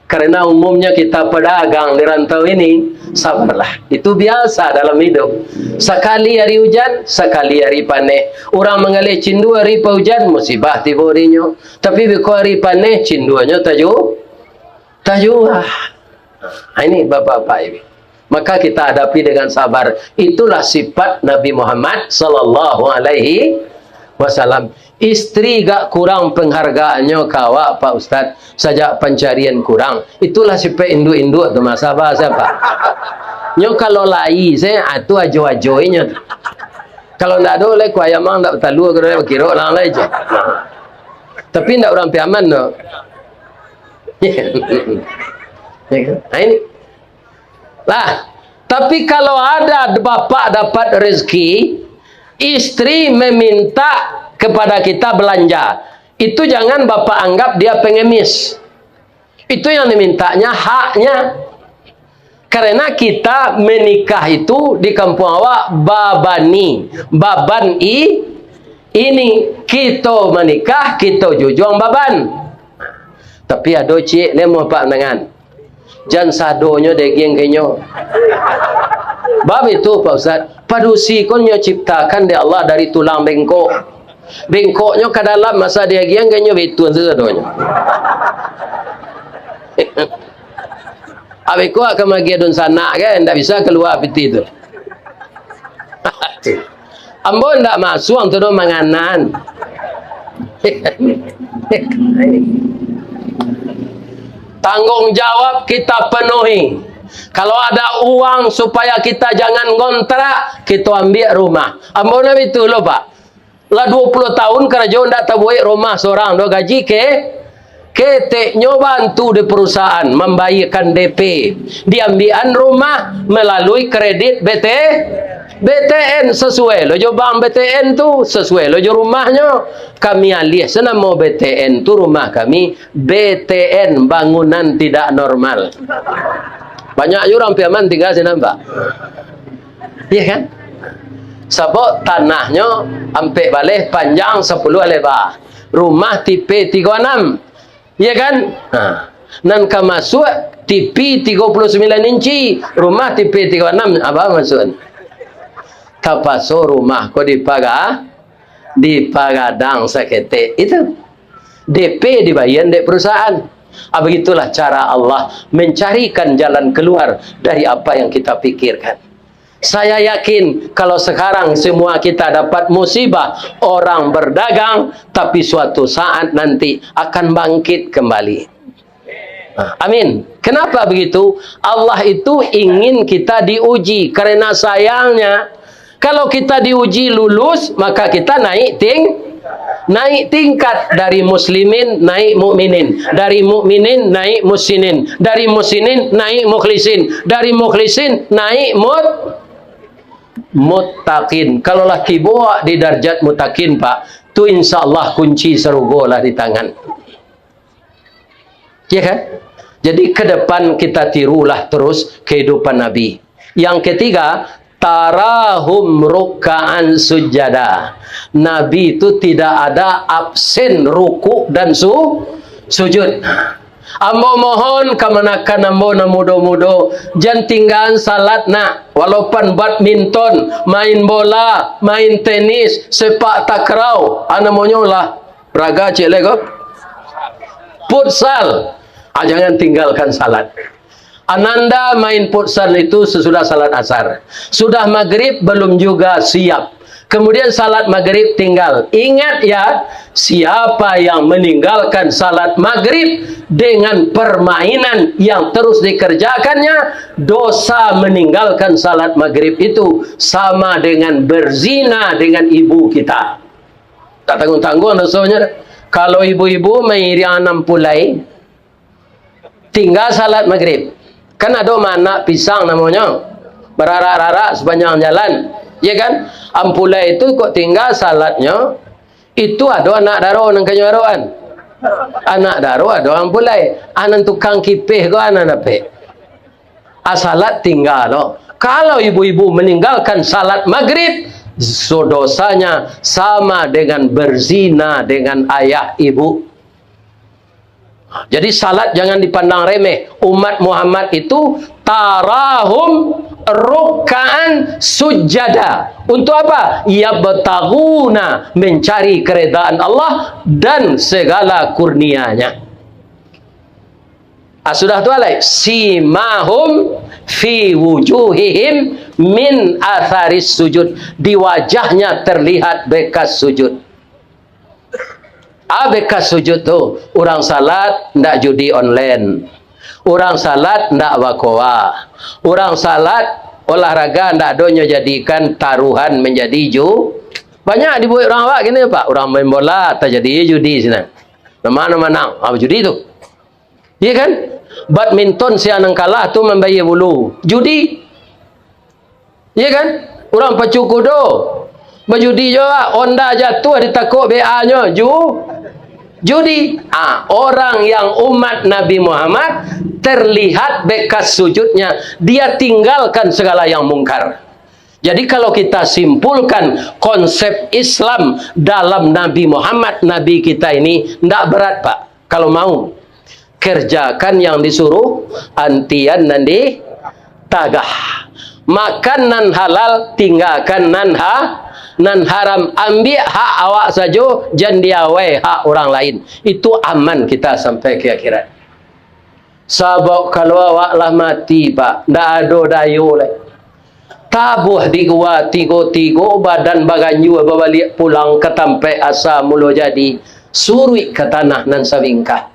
Karena umumnya kita pedagang di rantau ini, sabarlah. Itu biasa dalam hidup. Sakali hari ujan, sakali hari paneh. Urang manggaleh cindua hari paujan, musibah tibo dinyo. Tapi beko hari paneh, cinduanyo taju-, tajua. Nah, ini bapak-bapak ini. Maka kita hadapi dengan sabar. Itulah sifat Nabi Muhammad sallallahu alaihi wasallam. Istri gak kurang penghargaannyo ka awak, Pak Ustaz, sajak pancarian kurang. Itulah sifat induk-induk tu mah, sabar sajo. Nyo kalau lai se, ah, tu ajo-ajo inyo. Kalau ndak ado lai, kuah ayam ang ndak batalua, kalau ndak bakirok lang lai je. Tapi ndak urang Piaman tu. Ya kan? Nah, ini. Lah, tapi kalau ada bapak dapat rezeki, istri meminta kepada kita belanja, itu jangan bapak anggap dia pengemis. Itu yang dimintanya haknya. Karena kita menikah itu di kampung awak babani, baban i-, ini. Kito manikah, kito jujuang baban. Tapi ado ciek lemo, Pak, pandangan. Jan sadonyo dagiang ka inyo. Bab itu, Pak Ustaz, padusi ko nyo ciptakan dek Allah dari tulang bengkok. Bengkoknyo ka dalam, masa diagiang ka inyo, bituan sadonyo. Abih ko ka magiah dunsanak kan, ndak bisa kalua pitih tu. Ambo ndak masuang tu doh manganan. Tanggung jawab kita penuhi. Kalau ada uang supaya kita jangan ngontrak, kita ambiak rumah. Ambo nabi tu lo, Pak. Lah duo puluah tahun karajo ndak tabuek rumah sorang doh, gaji ke-, keteknyo bantu di perusahaan, mambayiekan D P, diambiakan rumah melalui kredit B T, B T N, sasuai lo jo bank B T N tu, sasuai lo jo rumahnyo. Kami aliah sanamo B T N tu rumah kami, B T N, bangunan tidak normal. Banyak juo urang Piaman tingga sinan, Pak. Iya kan? Sabab tanahnyo ampek baleh panjang, sapuluah leba. Rumah tipe tigo anam. Iya kan? Nah, nan ka masuak tipe tigo puluah sambilan inci, rumah tipe tigo anam, apa maksud? Tapaso rumah ko dipaga-, dipagadang saketek. Itu. D P dibayia dek perusahaan. Ah, begitulah cara Allah mencarikan jalan keluar dari apa yang kita pikirkan. Saya yakin, kalau sekarang semua kita dapat musibah, orang berdagang, tapi suatu saat nanti akan bangkit kembali. Ah, amin. Kenapa begitu? Allah itu ingin kita diuji. Karena sayangnya, kalau kita diuji lulus, maka kita naik ting-, naik tingkat, dari muslimin naik mukminin, dari mukminin naik musinin, dari musinin naik mukhlisin, dari mukhlisin naik mut-, muttaqin. Kalau lah tibo di darjat muttaqin, Pak, tu insya Allah kunci sarugo lah di tangan. Ya kan? Jadi, ke depan kita tirulah terus kehidupan Nabi. Yang ketiga, tarahum rukkaan sujada. Nabi itu tidak ada absen rukuk dan su-, sujud. Ambo mohon kamanakan ambo nan mudo-mudo, jan tinggaan salat nak, walaupun badminton, main bola, main tenis, sepak takraw, ah, namonyo lah raga ciek lai ko. Futsal. Ah, jangan tinggalkan salat. Ananda main futsal itu sesudah salat asar. Sudah maghrib belum juga siap. Kemudian salat maghrib tinggal. Ingat ya, siapa yang meninggalkan salat maghrib dengan permainan yang terus dikerjakannya, dosa meninggalkan salat maghrib itu sama dengan berzina dengan ibu kita. Tak tangguang-tangguang dosonyo. Kalau ibu-ibu mairiang anak ampulai, tingga salat maghrib. Kan ado maanak pisang namonyo, bararak-rarak sapanjang jalan, ya kan? Ampulai tu kok tingga salatnyo, itu ado anak daro nan ka nyuaroan. Anak daro ado ampulai. Ah, nan tukang kipeh ko anak dapek. Ah, salat tingga lo. Kalau ibu-ibu meninggalkan salat maghrib, so-, dosanya sama dengan berzina dengan ayah ibu. Jadi, salat jangan dipandang remeh. Umat Muhammad itu tarahum rukkaan sujada. Untuk apa? Yabtaguna, mencari keredaan Allah dan segala kurnianya. Ah, sudah tu alai, simahum fi wujuhihim min atharis sujud. Di wajahnya terlihat bekas sujud. Ah, bekas sujud tu, urang salat ndak judi online. Urang salat ndak bakoa. Urang salat olahraga ndak ado nyo jadikan taruhan manjadi ju-, banyak dibuek urang awak kini, Pak. Urang main bola, tajadi judi sinan. Nan manang, manang. Ah, judi tu. Iya kan? Badminton sia nan kalah tu mambayia bulu. Judi. Iya kan? Urang pacu kudo. Bajudi jo, ah, onda jatuah ditakok B A-nyo. Ju-, judi. Ah, orang yang umat Nabi Muhammad terlihat bekas sujudnya. Dia tinggalkan segala yang mungkar. Jadi, kalau kita simpulkan konsep Islam dalam Nabi Muhammad, Nabi kita ini, ndak berat, Pak. Kalau mau, kerjakan yang disuruh, antian nan ditagah. Makan nan halal, tinggakan nan ha-, nan haram. Ambiak hak awak sajo, jan diawai hak urang lain. Itu aman kita sampai ka akhirat. Sabab kalau awak lah mati, Pak, ndak ado dayo lai. Tabuah di gua tigo-tigo, badan baganjua babaliak pulang ka tampaik asa mulo jadi, suruik ka tanah nan sabingkah.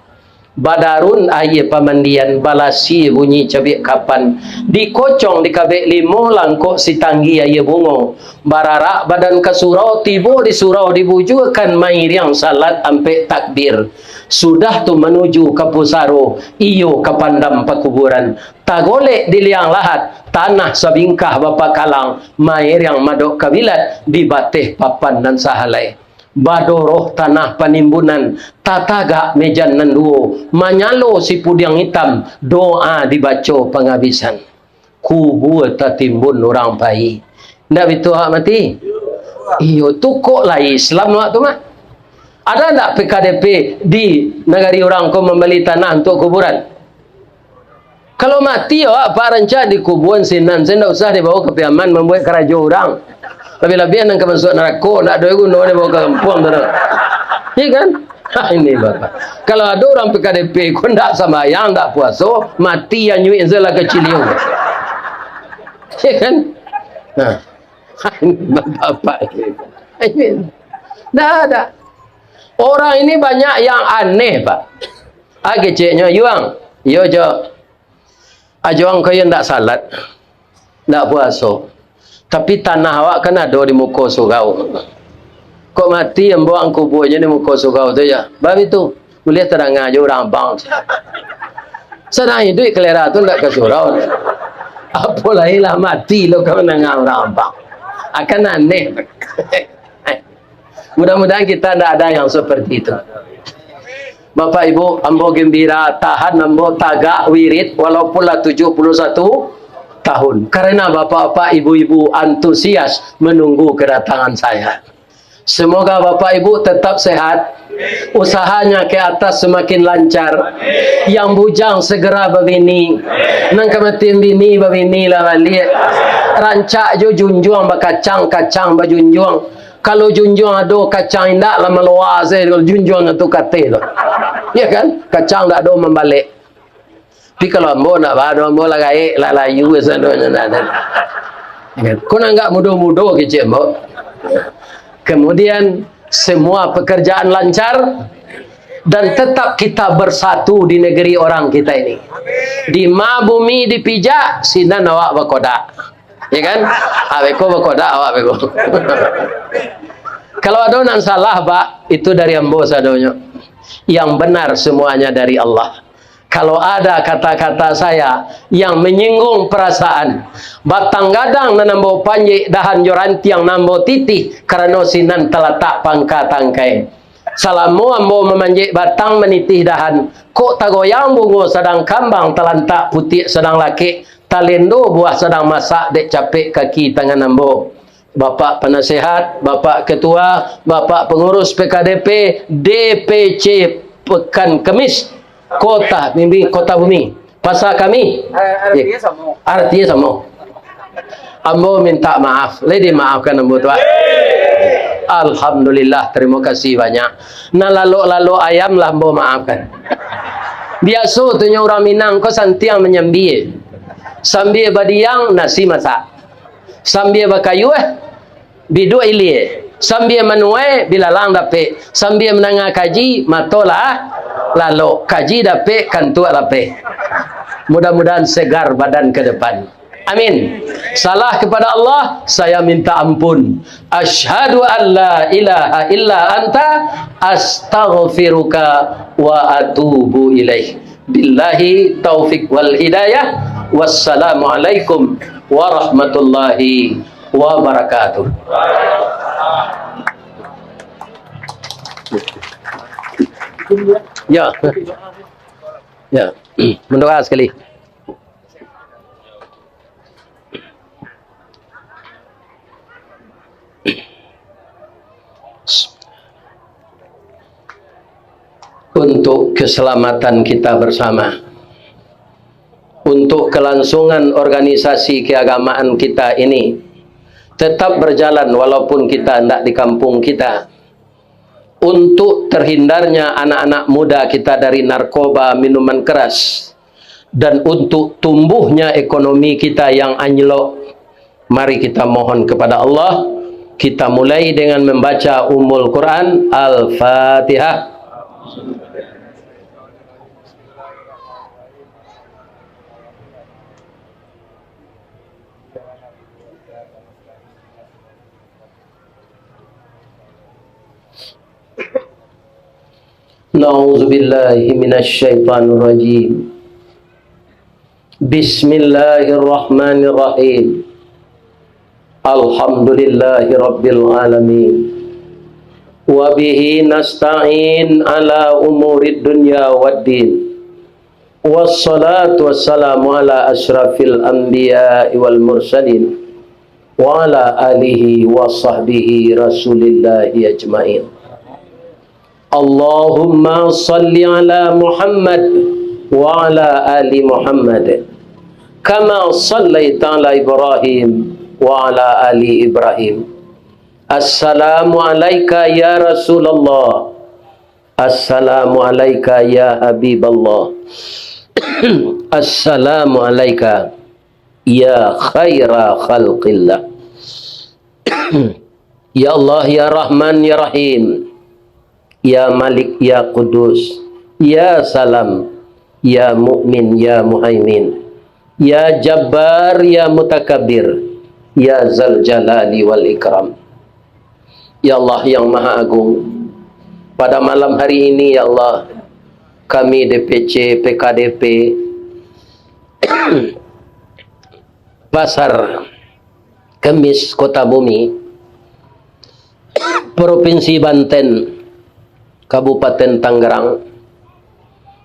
Badarun aia pamandian, balasi bunyi cabiak kapan, dikocong dikabek limo, langkok sitanggi aia bungo. Bararak badan ka surau, tibo di surau dibujuakan mairiang salat ampek takbir. Sudah tu manuju ka pusaro, iyo ka pandam pakuburan. Tagolek di liang lahat, tanah sabingkah bapakalang, mairiang madok kabilat di bateh papan nan sahalai. Badoroh tanah panimbunan, tatagak mejan nan duo, manyalo sipudiang itam, doa dibaco pangabisan. Kubua tatimbun urang pai. Ndak bitu awak mati? Iyo, tu kok lai Islam awak tu mah? Ada ndak P K D P di nagari urang ko mambali tanah untuak kuburan? Kalau mati awak, Pak, rancak dikubuan sinan, sajo ndak usah dibawa ka Piaman mambuek karajo urang. Labiah-labiah nan ka masuak narako, ndak ado guno dibawa ka kampuang tu doh. Iya kan? Ha, ini Bapak. Kalau ado urang P K D P ko ndak sambayang, ndak puaso, mati anyuik salah kaciliau. Iya kan? Nah. Bapak-bapak. Ndak ada. Orang ini banyak yang aneh, Pak. Ah, keceknyo, Yuang. Yo, Jo. Ajuang ko yo ndak salat, ndak puaso. Tapi tanah awak kan ado di muko surau. Kok mati ambo ang kubuanyo di muko surau tu yo? Bab itu, buliah tadanga jo urang abang. Sadang iduik kalera tu ndak ka surau. Apo lai lah mati lo ka mandanga urang abang. Akan aneh. Mudah-mudahan kita ndak ada yang seperti itu. Bapak Ibu, ambo gembira, tahan ambo tagak wirid walaupun lah tujuh puluh satu tahun. Karena bapak-bapak, ibu-ibu antusias menunggu kedatangan saya. Semoga bapak ibu tetap sehat, usahanya ke atas semakin lancar, yang bujang segera babini, nan ka mati bini babini lah baliak, rancak jo junjuang bakacang, kacang bajunjuang. Kalau junjuang ado, kacang indak lah maloa se, kalau junjuang tu kateh tu. Ya kan? Kacang ndak ado mambalek. Tapi kalau ambo ndak ba ado, ambo lah gaek, lah layu sadonyo ndak ado. Ya kan? Ko nan agak mudo-mudo kecek ambo. Kemudian semua pekerjaan lancar dan tetap kita bersatu di negeri orang kita ini. Di ma bumi dipijak, sinan awak bakodak. Ya kan? Awak beko bakodak, awak beko. Kalau ado nan salah, Pak, itu dari ambo sadonyo. Yang benar semuanya dari Allah. Kalau ada kata-kata saya yang menyinggung perasaan, batang gadang nan ambo panjek, dahan jo rantiang nan ambo titih, karano sinan talatak pangka tangkai. Salamo ambo mamanjek batang, manitih dahan, kok tagoyang bungo sadang kambang, talantak putiak sadang lakek, talendo buah sadang masak dek capek kaki tangan ambo. Bapak Penasehat, Bapak Ketua, Bapak Pengurus P K D P, D P C Pekan Kemis, Kota Bumi, Kota Bumi, Pasar Kami. Eh, artinya samo. Artinya samo. Ambo minta maaf, lai dimaafkan ambo tu, ah. Alhamdulillah, terima kasih banyak. Nan lalok-lalok ayam lah ambo maafkan. Biaso tu nyo urang Minang ko santiang manyambia. Sambia badiang, nasi masak. Sambia bakayuah, biduak ilia. Sambia manuai, bilalang dapek. Sambia mandanga kaji, mato lah lalok. Kaji dapek, kantuak lapeh. Mudah-mudahan segar badan ke depan. Amin. Salah kepada Allah, saya minta ampun. Asyhadu an la ilaha illa anta, astaghfiruka wa atubu ilaih. Billahi taufik wal hidayah. Wassalamualaikum warahmatullahi wabarakatuh. Ya. Ya. Mendoa sekali. Untuk keselamatan kita bersama, untuk kelangsungan organisasi keagamaan kita ini tetap berjalan walaupun kita ndak di kampung kita, untuk terhindarnya anak-anak muda kita dari narkoba, minuman keras, dan untuk tumbuhnya ekonomi kita yang anjlok, Mari kita mohon kepada Allah. Kita mulai dengan membaca Ummul Quran, Al-Fatihah. Na'udzubillahi minasyaitonirrajim. Bismillahirrahmanirrahim. Alhamdulillahirabbil alamin. Wa bihi nasta'in ala umurid dunya waddin. Wassalatu wassalamu ala asyrafil anbiya'i wal mursalin, wa ala alihi wa sahbihi rasulillahi ajmain. Allahumma salli ala Muhammad wa ala ali Muhammad, kama sallaita ala Ibrahim wa ala ali Ibrahim. Assalamu alaika ya Rasulullah. Assalamu alaika ya Habiballah. Assalamu alaika ya khaira khalqillah. Ya Allah, ya Rahman, ya Rahim, ya Malik, ya Qudus, ya Salam, ya Mukmin, ya Muhaimin, ya Jabbar, ya Mutakabbir, ya Zal Jalali wal Ikram. Ya Allah yang Maha Agung, pada malam hari ini, ya Allah, kami D P C P K D P Pasar Kemis, Kota Bumi, Provinsi Banten, Kabupaten Tangerang,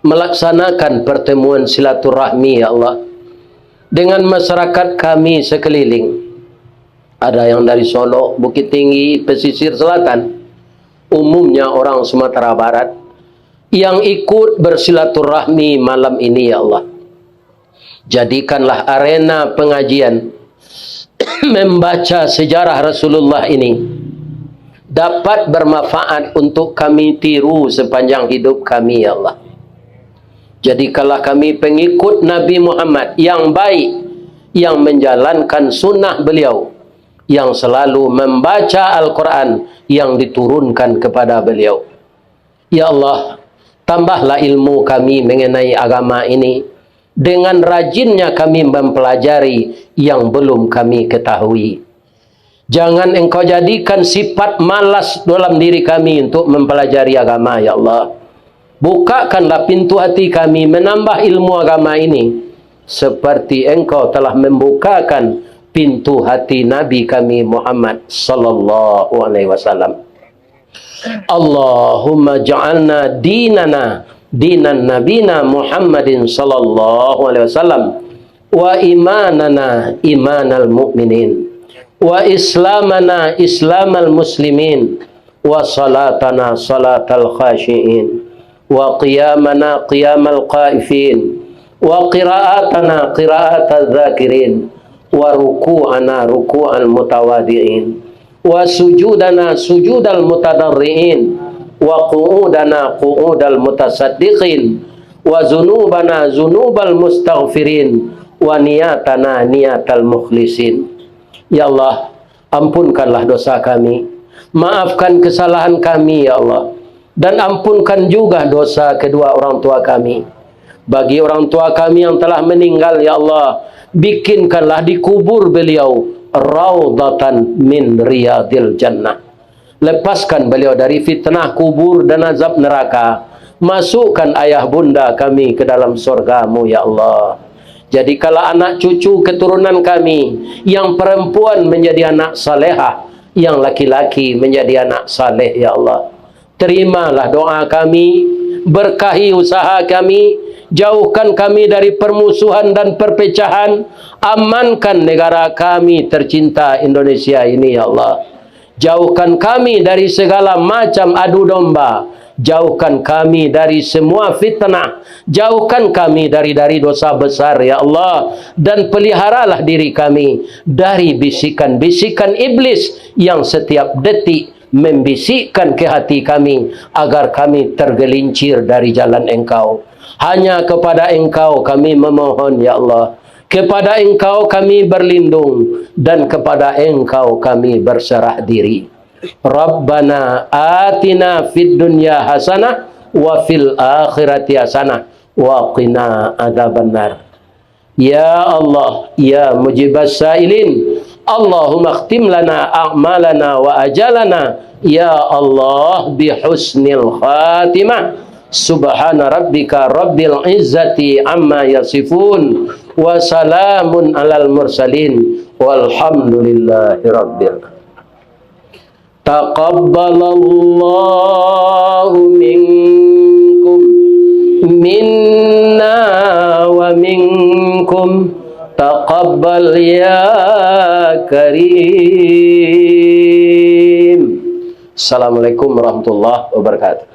melaksanakan pertemuan silaturahmi, ya Allah, dengan masyarakat kami sekeliling. Ada yang dari Solok, Bukittinggi, Pesisir Selatan, umumnya orang Sumatera Barat, yang ikut bersilaturahmi malam ini, ya Allah. Jadikanlah arena pengajian membaca sejarah Rasulullah ini dapat bermanfaat untuk kami tiru sepanjang hidup kami, ya Allah. Jadikanlah kami pengikut Nabi Muhammad yang baik, yang menjalankan sunnah beliau, yang selalu membaca Al-Quran yang diturunkan kepada beliau. Ya Allah, tambahlah ilmu kami mengenai agama ini, dengan rajinnya kami mempelajari yang belum kami ketahui. Jangan Engkau jadikan sifat malas dalam diri kami untuk mempelajari agama, ya Allah. Bukakanlah pintu hati kami menambah ilmu agama ini, seperti Engkau telah membukakan pintu hati Nabi kami Muhammad sallallahu alaihi wasallam. Allahumma ja'alna dinana dinan nabina Muhammadin sallallahu alaihi wasallam, wa imanana imanal mu'minin, wa islamana islamal muslimin, wa salatana salatal khashi'in, wa qiyamana qiyamal khaifin, wa qira'atana qira'atadz dzakirin, wa ruku'ana ruku'al mutawadi'in, wa sujudana sujudal mutadarri'in, wa qu'udana qu'udal mutasaddiqin, wa zunubana zunubal mustaghfirin, wa niyatana niyatal mukhlisin. Ya Allah, ampunkanlah dosa kami, maafkan kesalahan kami, ya Allah, dan ampunkan juga dosa kedua orang tua kami. Bagi orang tua kami yang telah meninggal, ya Allah, bikinkanlah di kubur beliau raudhatan min riyadil jannah. Lepaskan beliau dari fitnah kubur dan azab neraka. Masukkan ayah bunda kami ke dalam surga-Mu, ya Allah. Jadikanlah anak cucu keturunan kami yang perempuan menjadi anak salehah, yang laki-laki menjadi anak saleh, ya Allah. Terimalah doa kami, berkahi usaha kami, jauhkan kami dari permusuhan dan perpecahan, amankan negara kami tercinta Indonesia ini, ya Allah. Jauhkan kami dari segala macam adu domba, jauhkan kami dari semua fitnah, jauhkan kami dari, dari dosa besar, ya Allah, dan peliharalah diri kami dari bisikan-bisikan iblis yang setiap detik membisikkan ke hati kami, agar kami tergelincir dari jalan Engkau. Hanya kepada Engkau kami memohon, ya Allah. Kepada Engkau kami berlindung, dan kepada Engkau kami berserah diri. Rabbana atina fid dunya hasanah, wa fil akhirati hasanah, wa qina adzabannar. Ya Allah, ya mujibas sailin, Allahumma khtim lana a'malana wa ajalana, ya Allah, bi husnil khatimah. Subhana rabbika rabbil izzati amma yasifun, wa salamun alal mursalin, walhamdulillahi rabbil. Taqabbalallahu minkum, minna wa minkum, taqabbal ya karim. Assalamualaikum warahmatullahi wabarakatuh.